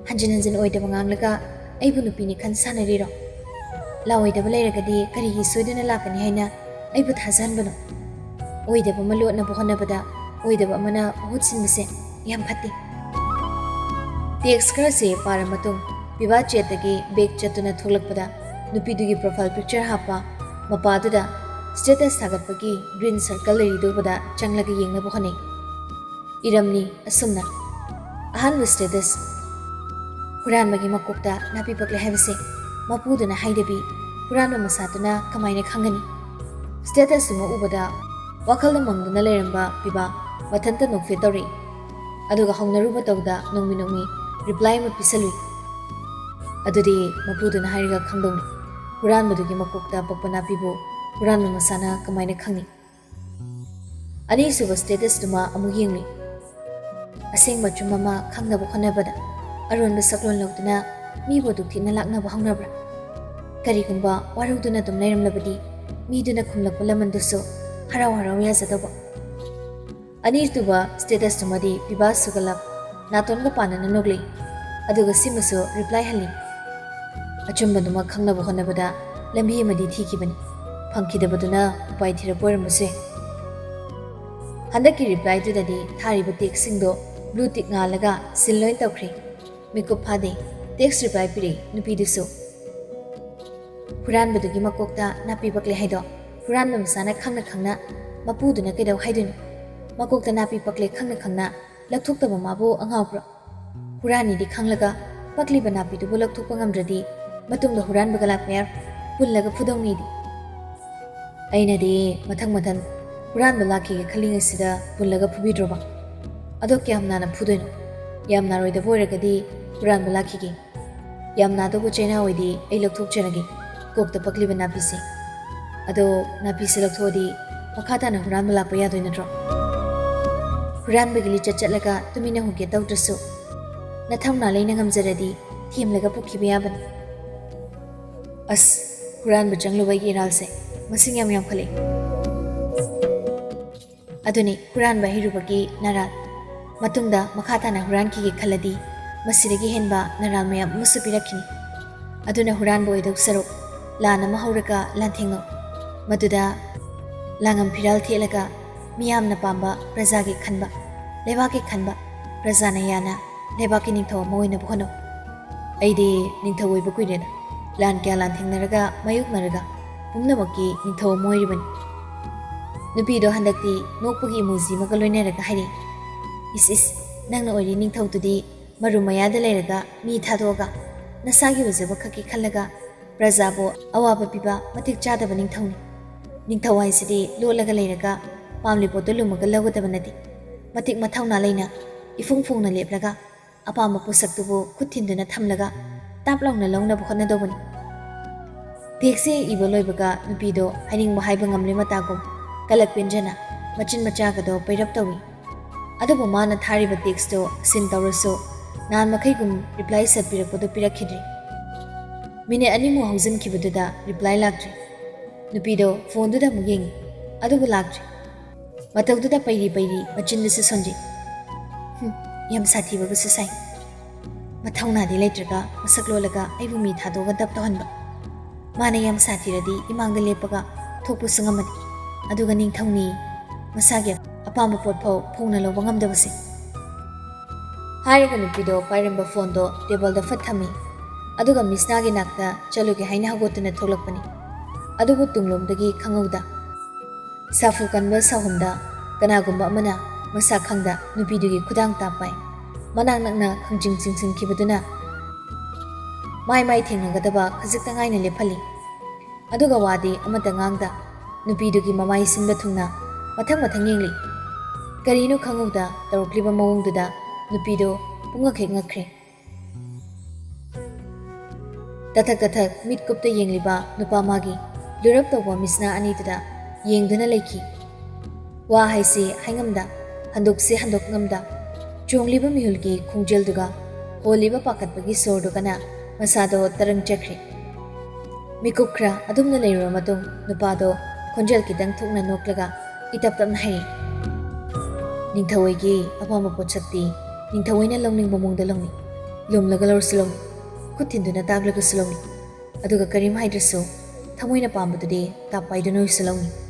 ꯍꯟꯖꯤꯟ ꯍꯟꯖꯤꯟ ꯑꯣꯏꯗꯕ ꯉꯥꯡꯂꯒ ꯑꯩꯕꯨ ꯅꯨꯄꯤꯅꯤ ꯈꯟ ꯁꯥꯟꯅꯔꯤꯔꯣ? ꯂꯥꯛꯑꯣꯏꯗꯕ ꯂꯩꯔꯒꯗꯤ ꯀꯔꯤꯒꯤ ꯁꯣꯏꯗꯅ ꯂꯥꯛꯀꯅꯤ ꯍꯥꯏꯅ ꯑꯩꯕꯨ ꯊꯥꯖꯍꯟꯕꯅꯣ? ꯑꯣꯏꯗꯕ ꯑꯃ ꯂꯣꯠꯅꯕ ꯍꯣꯠꯅꯕꯗ ꯑꯣꯏꯗꯕ ꯑꯃꯅ ꯃꯍꯨꯠ ꯁꯤꯟꯕꯁꯦ ꯌꯥꯝ ꯐꯠꯇꯦ꯫ Text ꯈꯔꯁꯦ ꯄꯥꯔ ꯃꯇꯨꯡ, ꯄꯤꯕꯥ chatꯇꯒꯤ back ꯆꯠꯇꯨꯅ ꯊꯣꯛꯂꯛꯄꯗ, ꯅꯨꯄꯤꯗꯨꯒꯤ profile picture ꯍꯥꯞꯄ ꯃꯄꯥꯗꯨꯗ status ꯊꯥꯒꯠꯄꯒꯤ green circle ꯂꯩꯔꯤꯗꯨꯕꯨꯗ ꯆꯪꯂꯒ ꯌꯦꯡꯅꯕ ꯍꯣꯠꯅꯩ꯫ ꯏꯔꯝꯅꯤ ꯑꯁꯨꯝꯅ: ꯑꯍꯥꯟꯕ status: ꯍꯨꯔꯥꯟꯕꯒꯤ ꯃꯀꯣꯛꯇ ꯅꯥꯄꯤ ꯄꯛꯂꯦ ꯍꯥꯏꯕꯁꯦ ꯃꯄꯨꯗꯨꯅ ꯍꯥꯏꯗꯕꯤ ꯍꯨꯔꯥꯟꯕ ꯃꯁꯥꯗꯨꯅ ꯀꯃꯥꯏꯅ ꯈꯪꯒꯅꯤ? Status ꯇꯨꯃ ꯎꯕꯗ ꯋꯥꯈꯜꯗ ꯃꯪꯗꯨꯅ ꯂꯩꯔꯝꯕ ꯄꯤꯕꯥ ꯃꯊꯟꯇ ꯅꯣꯛꯐꯦꯠ ꯇꯧꯔꯛꯏ꯫ ꯑꯗꯨꯒ ꯍꯧꯅꯔꯨꯕ ꯇꯧꯗ ꯅꯣꯡꯃꯤ ꯅꯣꯡꯃꯤ reply ꯑꯃ ꯄꯤꯁꯜꯂꯨꯏ꯫ ꯑꯗꯨꯗꯤ ꯃꯄꯨꯗꯨꯅ ꯍꯥꯏꯔꯒ ꯈꯪꯗꯧꯅꯤ꯫ ꯍꯨꯔꯥꯟꯕꯗꯨꯒꯤ ꯃꯀꯣꯛꯇ ꯄꯛꯄ ꯅꯥꯄꯤꯕꯨ ꯍꯨꯔꯥꯟꯕ ꯃꯁꯥꯅ ꯀꯃꯥꯏꯅ ꯈꯪꯅꯤ? ꯑꯅꯤꯁꯨꯕ status ꯇꯨꯃ ꯑꯃꯨꯛ ꯌꯦꯡꯂꯤ꯫ ꯑꯁꯦꯡꯕ ꯑꯆꯨꯝꯕ ꯑꯃ ꯈꯪꯅꯕ ꯍꯣꯠꯅꯕꯗ ꯑꯔꯣꯟꯕ ꯁꯛꯂꯣꯟ ꯂꯧꯗꯨꯅ ꯃꯤꯕꯨ ꯑꯗꯨꯛ ꯊꯤꯅ ꯂꯥꯛꯅꯕ ꯍꯧꯅꯕ꯭ꯔꯥ? ꯀꯔꯤꯒꯨꯝꯕ ꯋꯥꯔꯧꯗꯨꯅ ꯑꯗꯨꯝ ꯂꯩꯔꯝꯂꯕꯗꯤ, ꯃꯤꯗꯨꯅ ꯈꯨꯝꯂꯛꯄ ꯂꯃꯟꯗꯨꯁꯨ ꯍꯔꯥꯎ ꯍꯔꯥꯎ ꯌꯥꯖꯗꯧꯕ꯫ ꯑꯅꯤꯁꯨꯕ status ꯇꯨꯃꯗꯤ ꯄꯤꯕꯥ ꯁꯨꯒꯠꯂꯞ ꯅꯥꯇꯣꯟꯒ ꯄꯥꯟꯅꯅ ꯅꯣꯛꯂꯤ꯫ ꯑꯗꯨꯒ ꯁꯤꯃꯁꯨ reply ꯍꯜꯂꯤ꯫ ꯑꯆꯨꯝꯕꯗꯨꯃꯛ ꯈꯪꯅꯕ ꯍꯣꯠꯅꯕꯗ ꯂꯝꯕꯤ ꯑꯃꯗꯤ ꯊꯤꯈꯤꯕꯅꯤ꯫ ꯐꯪꯈꯤꯗꯕꯗꯨꯅ ꯎꯄꯥꯏ ꯊꯤꯔꯛꯄ ꯑꯣꯏꯔꯝꯕꯁꯨ ꯌꯥꯏ꯫ ꯍꯟꯗꯛꯀꯤ reply ꯗꯨꯗꯗꯤ ꯊꯥꯔꯤꯕ text ꯁꯤꯡꯗꯣ blue tick ꯉꯥꯜꯂꯒ ꯁꯤꯜ ꯂꯣꯏ ꯇꯧꯈ꯭ꯔꯦ꯫ ꯃꯤꯀꯨꯞ ꯐꯥꯗꯦ, text reply ꯄꯤꯔꯛꯏ ꯅꯨꯄꯤꯗꯨꯁꯨ꯫ ꯍꯨꯔꯥꯟꯕꯗꯨꯒꯤ ꯃꯀꯣꯛꯇ ꯅꯥꯄꯤ ꯄꯛꯂꯦ ꯍꯥꯏꯗꯣ ꯍꯨꯔꯥꯟꯕ ꯃꯁꯥꯅ ꯈꯪꯅ ꯈꯪꯅ ꯃꯄꯨꯗꯨꯅ ꯀꯩꯗꯧ ꯍꯥꯏꯗꯣꯏꯅꯣ? ꯃꯀꯣꯛꯇ ꯅꯥꯄꯤ ꯄꯛꯂꯦ ꯈꯪꯅ ꯈꯪꯅ ꯂꯧꯊꯣꯛꯇꯕ ꯃꯥꯕꯨ ꯑꯉꯥꯎꯕ꯭ꯔꯣ? ꯍꯨꯔꯥꯟꯅꯤꯗꯤ ꯈꯪꯂꯒ ꯄꯛꯂꯤꯕ ꯅꯥꯄꯤꯗꯨꯕꯨ ꯂꯧꯊꯣꯛꯄ ꯉꯝꯗ꯭ꯔꯗꯤ ꯃꯇꯨꯡꯗ ꯍꯨꯔꯥꯟꯕꯒ ꯂꯥꯛꯄ ꯌꯥꯔꯣꯏ, ꯄꯨꯜꯂꯒ ꯐꯨꯗꯧꯅꯤꯗꯤ꯫ ꯑꯩꯅꯗꯤ ꯃꯊꯪ ꯃꯊꯪ ꯍꯨꯔꯥꯟꯕ ꯂꯥꯛꯈꯤꯒꯦ ꯈꯜꯂꯤꯉꯩꯁꯤꯗ ꯄꯨꯜꯂꯒ ꯐꯨꯕꯤꯗ꯭ꯔꯣꯕ? ꯑꯗꯣ ꯀꯌꯥꯝ ꯅꯥꯅ ꯐꯨꯗꯣꯏꯅꯣ? ꯌꯥꯝ ꯅꯥꯔꯣꯏꯗꯕ ꯑꯣꯏꯔꯒꯗꯤ ꯍꯨꯔꯥꯟꯕ ꯂꯥꯛꯈꯤꯒꯦ꯫ ꯌꯥꯝ ꯅꯥꯗꯧꯕ ꯆꯩꯅꯥ ꯑꯣꯏꯗꯤ ꯑꯩ ꯂꯧꯊꯣꯛꯆꯔꯒꯦ꯫ ꯀꯣꯛꯇ ꯄꯛꯂꯤꯕ ꯅꯥꯄꯤꯁꯦ꯫ ꯑꯗꯣ ꯅꯥꯄꯤꯁꯦ ꯂꯧꯊꯣꯛꯑꯗꯤ ꯃꯈꯥ ꯇꯥꯅ ꯍꯨꯔꯥꯟꯕ ꯂꯥꯛꯄ ꯌꯥꯗꯣꯏ ꯅꯠꯇ꯭ꯔꯣ? ꯍꯨꯔꯥꯟꯕꯒꯤ ꯂꯤꯆꯠ ꯆꯠꯂꯒ ꯇꯨꯃꯤꯟꯅ ꯍꯨꯒꯦ ꯇꯧꯗ꯭ꯔꯁꯨ, ꯅꯊꯧꯅꯥ ꯂꯩꯅ ꯉꯝꯖꯔꯗꯤ ꯊꯦꯝꯂꯒ ꯄꯨꯈꯤꯕ ꯌꯥꯕꯅꯤ꯫ ꯑꯁ, ꯍꯨꯔꯥꯟꯕ ꯆꯪꯂꯨꯕꯒꯤ ꯏꯔꯥꯜꯁꯦ ꯃꯁꯤꯡ ꯌꯥꯝ ꯌꯥꯝꯈꯠꯂꯛꯏ꯫ ꯑꯗꯨꯅꯤ ꯍꯨꯔꯥꯟꯕ ꯍꯩꯔꯨꯕꯒꯤ ꯅꯔꯥꯜ꯫ ꯃꯇꯨꯡꯗ ꯃꯈꯥ ꯇꯥꯅ ꯍꯨꯔꯥꯟꯈꯤꯒꯦ ꯈꯜꯂꯗꯤ ꯃꯁꯤꯗꯒꯤ ꯍꯦꯟꯕ ꯅꯔꯥꯜ ꯃꯌꯥꯝ ꯑꯃꯁꯨ ꯄꯤꯔꯛꯈꯤꯅꯤ꯫ ꯑꯗꯨꯅ ꯍꯨꯔꯥꯟꯕ ꯑꯣꯏꯗꯧ ꯁꯔꯨꯛ ꯂꯥꯟ ꯑꯃ ꯍꯧꯔꯒ ꯂꯥꯟꯊꯦꯡꯅꯧ꯫ ꯃꯗꯨꯗ ꯂꯥꯡꯉꯝ ꯐꯤꯔꯥꯜ ꯊꯦꯠꯂꯒ ꯃꯤꯌꯥꯝꯅ ꯄꯥꯝꯕ ꯄ꯭ꯔꯖꯥꯒꯤ ꯈꯟꯕ, ꯂꯩꯕꯥꯛꯀꯤ ꯈꯟꯕ, ꯄ꯭ꯔꯖꯥꯅ ꯌꯥꯅ ꯂꯩꯕꯥꯛꯀꯤ ꯅꯤꯡꯊꯧ ꯑꯃ ꯑꯣꯏꯅꯕ ꯍꯣꯠꯅꯧ꯫ ꯑꯩꯗꯤ ꯅꯤꯡꯊꯧ ꯑꯣꯏꯕ ꯀꯨꯏꯔꯦꯗ꯫ ꯂꯥꯟ ꯀꯌꯥ ꯂꯥꯟꯊꯦꯡꯅꯔꯒ ꯃꯥꯌꯣꯛꯅꯔꯒ ꯄꯨꯝꯅꯃꯛꯀꯤ ꯅꯤꯡꯊꯧ ꯑꯃ ꯑꯣꯏꯔꯤꯕꯅꯤ꯫ ꯅꯨꯄꯤꯗꯣ ꯍꯟꯗꯛꯇꯤ ꯅꯣꯛꯄꯒꯤ ꯏꯃꯣꯖꯤ ꯑꯃꯒ ꯂꯣꯏꯅꯔꯒ ꯍꯥꯏꯔꯛꯏ, "ꯏꯁ ꯏꯁ, ꯅꯪꯅ ꯑꯣꯏꯔꯤ ꯅꯤꯡꯊꯧꯗꯨꯗꯤ ꯃꯔꯨꯝ ꯃꯌꯥꯗ ꯂꯩꯔꯒ ꯃꯤ ꯊꯥꯗꯣꯛꯑꯒ ꯅꯁꯥꯒꯤ ꯑꯣꯏꯖꯕ ꯈꯛꯀꯤ ꯈꯜꯂꯒ ꯄ꯭ꯔꯖꯥꯕꯨ ꯑꯋꯥꯕ ꯄꯤꯕ ꯃꯇꯤꯛ ꯆꯥꯗꯕ ꯅꯤꯡꯊꯧꯅꯤ꯫ ꯅꯤꯡꯊꯧ ꯍꯥꯏꯁꯤꯗꯤ ꯂꯣꯠꯂꯒ ꯂꯩꯔꯒ ꯄꯥꯝꯂꯤ ꯄꯣꯠꯇꯨ ꯂꯨꯝꯃꯒ ꯂꯧꯒꯗꯕ ꯅꯠꯇꯦ꯫ ꯃꯇꯤꯛ ꯃꯊꯧꯅꯥ ꯂꯩꯅ ꯏꯐꯣꯡ ꯐꯣꯡꯅ ꯂꯦꯞꯂꯒ ꯑꯄꯥꯝꯕ ꯄꯣꯠꯁꯛꯇꯨꯕꯨ ꯈꯨꯠ ꯊꯤꯟꯗꯨꯅ ꯊꯝꯂꯒ ꯇꯥꯞ ꯂꯥꯎꯅ ꯂꯧꯅꯕ ꯍꯣꯠꯅꯗꯧꯕꯅꯤ"꯫ ꯇꯦꯛꯁꯁꯦ ꯏꯕ ꯂꯣꯏꯕꯒ ꯅꯨꯄꯤꯗꯣ ꯍꯥꯏꯅꯤꯡꯕ ꯍꯥꯏꯕ ꯉꯝꯂꯦ ꯃꯇꯥꯒꯨꯝ ꯀꯂꯛ ꯄꯦꯟꯖꯅ ꯃꯆꯤꯟ ꯃꯆꯥꯒꯗꯣ ꯄꯩꯔꯞ ꯇꯧꯏ꯫ ꯑꯗꯨꯕꯨ ꯃꯥꯅ ꯊꯥꯔꯤꯕ ꯇꯦꯛꯁꯇꯣ ꯁꯤꯟ ꯇꯧꯔꯁꯨ ꯅꯍꯥꯟ ꯃꯈꯩꯒꯨꯝ ꯔꯤꯄ꯭ꯂꯥꯏ ꯁꯠ ꯄꯤꯔꯛꯄꯗꯨ ꯄꯤꯔꯛꯈꯤꯗ꯭ꯔꯦ꯫ ꯃꯤꯅꯤꯠ ꯑꯅꯤꯃꯨꯛ ꯍꯧꯖꯤꯟꯈꯤꯕꯗꯨꯗ ꯔꯤꯄ꯭ꯂꯥꯏ ꯂꯥꯛꯇ꯭ꯔꯦ꯫ ꯅꯨꯄꯤꯗꯣ ꯐꯣꯟꯗꯨꯗ ꯑꯃꯨꯛ ꯌꯦꯡꯉꯤ, ꯑꯗꯨꯕꯨ ꯂꯥꯛꯇ꯭ꯔꯦ꯫ ꯃꯇꯧꯗꯨꯗ ꯄꯩꯔꯤ ꯄꯩꯔꯤ ꯃꯆꯤꯟꯗꯨꯁꯨ ꯁꯣꯟꯖꯩ꯫ "ꯍꯨꯝ, ꯌꯥꯝ ꯁꯥꯊꯤꯕꯒꯁꯨ ꯁꯥꯏ꯫ ꯃꯊꯧꯅꯥꯗꯤ ꯂꯩꯇ꯭ꯔꯒ ꯃꯁꯛ ꯂꯣꯜꯂꯒ ꯑꯩꯕꯨ ꯃꯤ ꯊꯥꯗꯣꯛꯑꯒ ꯗꯞ ꯇꯧꯍꯟꯕ꯫ ꯃꯥꯅ ꯌꯥꯝ ꯁꯥꯊꯤꯔꯗꯤ ꯏꯃꯥꯡꯗ ꯂꯦꯞꯄꯒ ꯊꯣꯛꯄꯁꯨ ꯉꯝꯃꯅꯤ꯫ ꯑꯗꯨꯒ ꯅꯤꯡꯊꯧꯅꯤ ꯃꯁꯥꯒꯤ ꯑꯄꯥꯝꯕ ꯄꯣꯠ ꯐꯥꯎ ꯐꯣꯡꯅ ꯂꯧꯕ ꯉꯝꯗꯕꯁꯦ"꯫ ꯍꯥꯏꯔꯒ ꯅꯨꯄꯤꯗꯣ ꯄꯥꯏꯔꯝꯕ ꯐꯣꯟꯗꯣ ꯇꯦꯕꯜꯗ ꯐꯠ ꯊꯝꯃꯤ꯫ ꯑꯗꯨꯒ ꯃꯤꯁꯅꯥꯒꯤ ꯅꯥꯛꯇ ꯆꯠꯂꯨꯒꯦ ꯍꯥꯏꯅ ꯍꯧꯒꯠꯇꯨꯅ ꯊꯣꯛꯂꯛꯄꯅꯤ꯫ ꯑꯗꯨꯕꯨ ꯇꯨꯡꯂꯣꯝꯗꯒꯤ ꯈꯪꯍꯧꯗ ꯁꯥꯐꯨ ꯀꯟꯕ ꯁꯥꯍꯨꯝꯗ ꯀꯅꯥꯒꯨꯝꯕ ꯑꯃꯅ ꯃꯁꯥ ꯈꯪꯗ ꯅꯨꯄꯤꯗꯨꯒꯤ ꯈꯨꯗꯥꯡ ꯇꯥꯞ ꯄꯥꯏ꯫ ꯃꯅꯥꯛ ꯅꯛꯅ ꯈꯪꯆꯤꯡ ꯆꯤꯡꯁꯤꯟꯈꯤꯕꯗꯨꯅ ꯃꯥꯏ ꯃꯥꯏ ꯊꯦꯡꯅꯒꯗꯕ ꯈꯖꯤꯛꯇ ꯉꯥꯏꯅ ꯂꯦꯞꯍꯜꯂꯤ꯫ ꯑꯗꯨꯒ ꯋꯥꯗꯤ ꯑꯃꯠꯇ ꯉꯥꯡꯗ ꯅꯨꯄꯤꯗꯨꯒꯤ ꯃꯃꯥꯏ ꯁꯤꯟꯕ ꯊꯨꯡꯅ ꯃꯊꯪ ꯃꯊꯪ ꯌꯦꯡꯂꯤ꯫ ꯀꯔꯤꯅꯣ ꯈꯪꯍꯧꯗ ꯇꯧꯔꯛꯂꯤꯕ ꯃꯑꯣꯡꯗꯨꯗ ꯅꯨꯄꯤꯗꯨ ꯄꯨꯡꯉꯛ ꯍꯦꯛ ꯉꯛꯈ꯭ꯔꯦ꯫ ꯇꯊꯛ ꯇꯊꯛ ꯃꯤꯠ ꯀꯨꯞꯇ ꯌꯦꯡꯂꯤꯕ ꯅꯨꯄꯥ ꯃꯥꯒꯤ ꯂꯨꯔꯞ ꯇꯧꯕ ꯃꯤꯁꯅꯥ ꯑꯅꯤꯗꯨꯗ ꯌꯦꯡꯗꯨꯅ ꯂꯩꯈꯤ꯫ ꯋꯥ ꯍꯥꯏꯁꯤ ꯍꯥꯏꯉꯝꯗ, ꯍꯟꯗꯣꯛꯁꯤ ꯍꯟꯗꯣꯛꯉꯝꯗ, ꯆꯣꯡꯂꯤꯕ ꯃꯤꯍꯨꯜꯒꯤ ꯈꯣꯡꯖꯦꯜꯗꯨꯒ ꯍꯣꯜꯂꯤꯕ ꯄꯥꯈꯠꯄꯒꯤ ꯁꯣꯔꯗꯨꯒꯅ ꯃꯁꯥꯗꯣ ꯇꯔꯪ ꯆꯠꯈ꯭ꯔꯦ꯫ ꯃꯤꯀꯨꯞ ꯈꯔ ꯑꯗꯨꯝꯅ ꯂꯩꯔꯨꯔ ꯃꯇꯨꯡ ꯅꯨꯄꯥꯗꯣ ꯈꯣꯟꯖꯦꯜ ꯈꯤꯇꯪ ꯊꯣꯛꯅ ꯅꯣꯛꯂꯒ ꯏꯇꯞ ꯇꯞꯅ ꯍꯥꯏꯔꯛꯏ, "ꯅꯤꯡꯊꯧ ꯑꯣꯏꯒꯤ ꯑꯄꯥꯝꯕ ꯄꯣꯠꯁꯛꯇꯤ ꯅꯤꯡꯊꯧ ꯑꯣꯏꯅ ꯂꯧꯅꯤꯡꯕ ꯃꯑꯣꯡꯗ ꯂꯧꯅꯤ꯫ ꯂꯨꯝꯂꯒ ꯂꯧꯔꯁꯨ ꯂꯧꯅꯤ, ꯈꯨꯠ ꯊꯤꯟꯗꯨꯅ ꯇꯥꯛꯂꯒꯁꯨ ꯂꯧꯅꯤ, ꯑꯗꯨꯒ ꯀꯔꯤꯝ ꯍꯥꯏꯗ꯭ꯔꯁꯨ ꯊꯃꯣꯏꯅ ꯄꯥꯝꯕꯗꯨꯗꯤ ꯇꯥꯞ ꯄꯥꯏꯗꯨꯅ ꯑꯣꯏꯁꯨ ꯂꯧꯅꯤ"꯫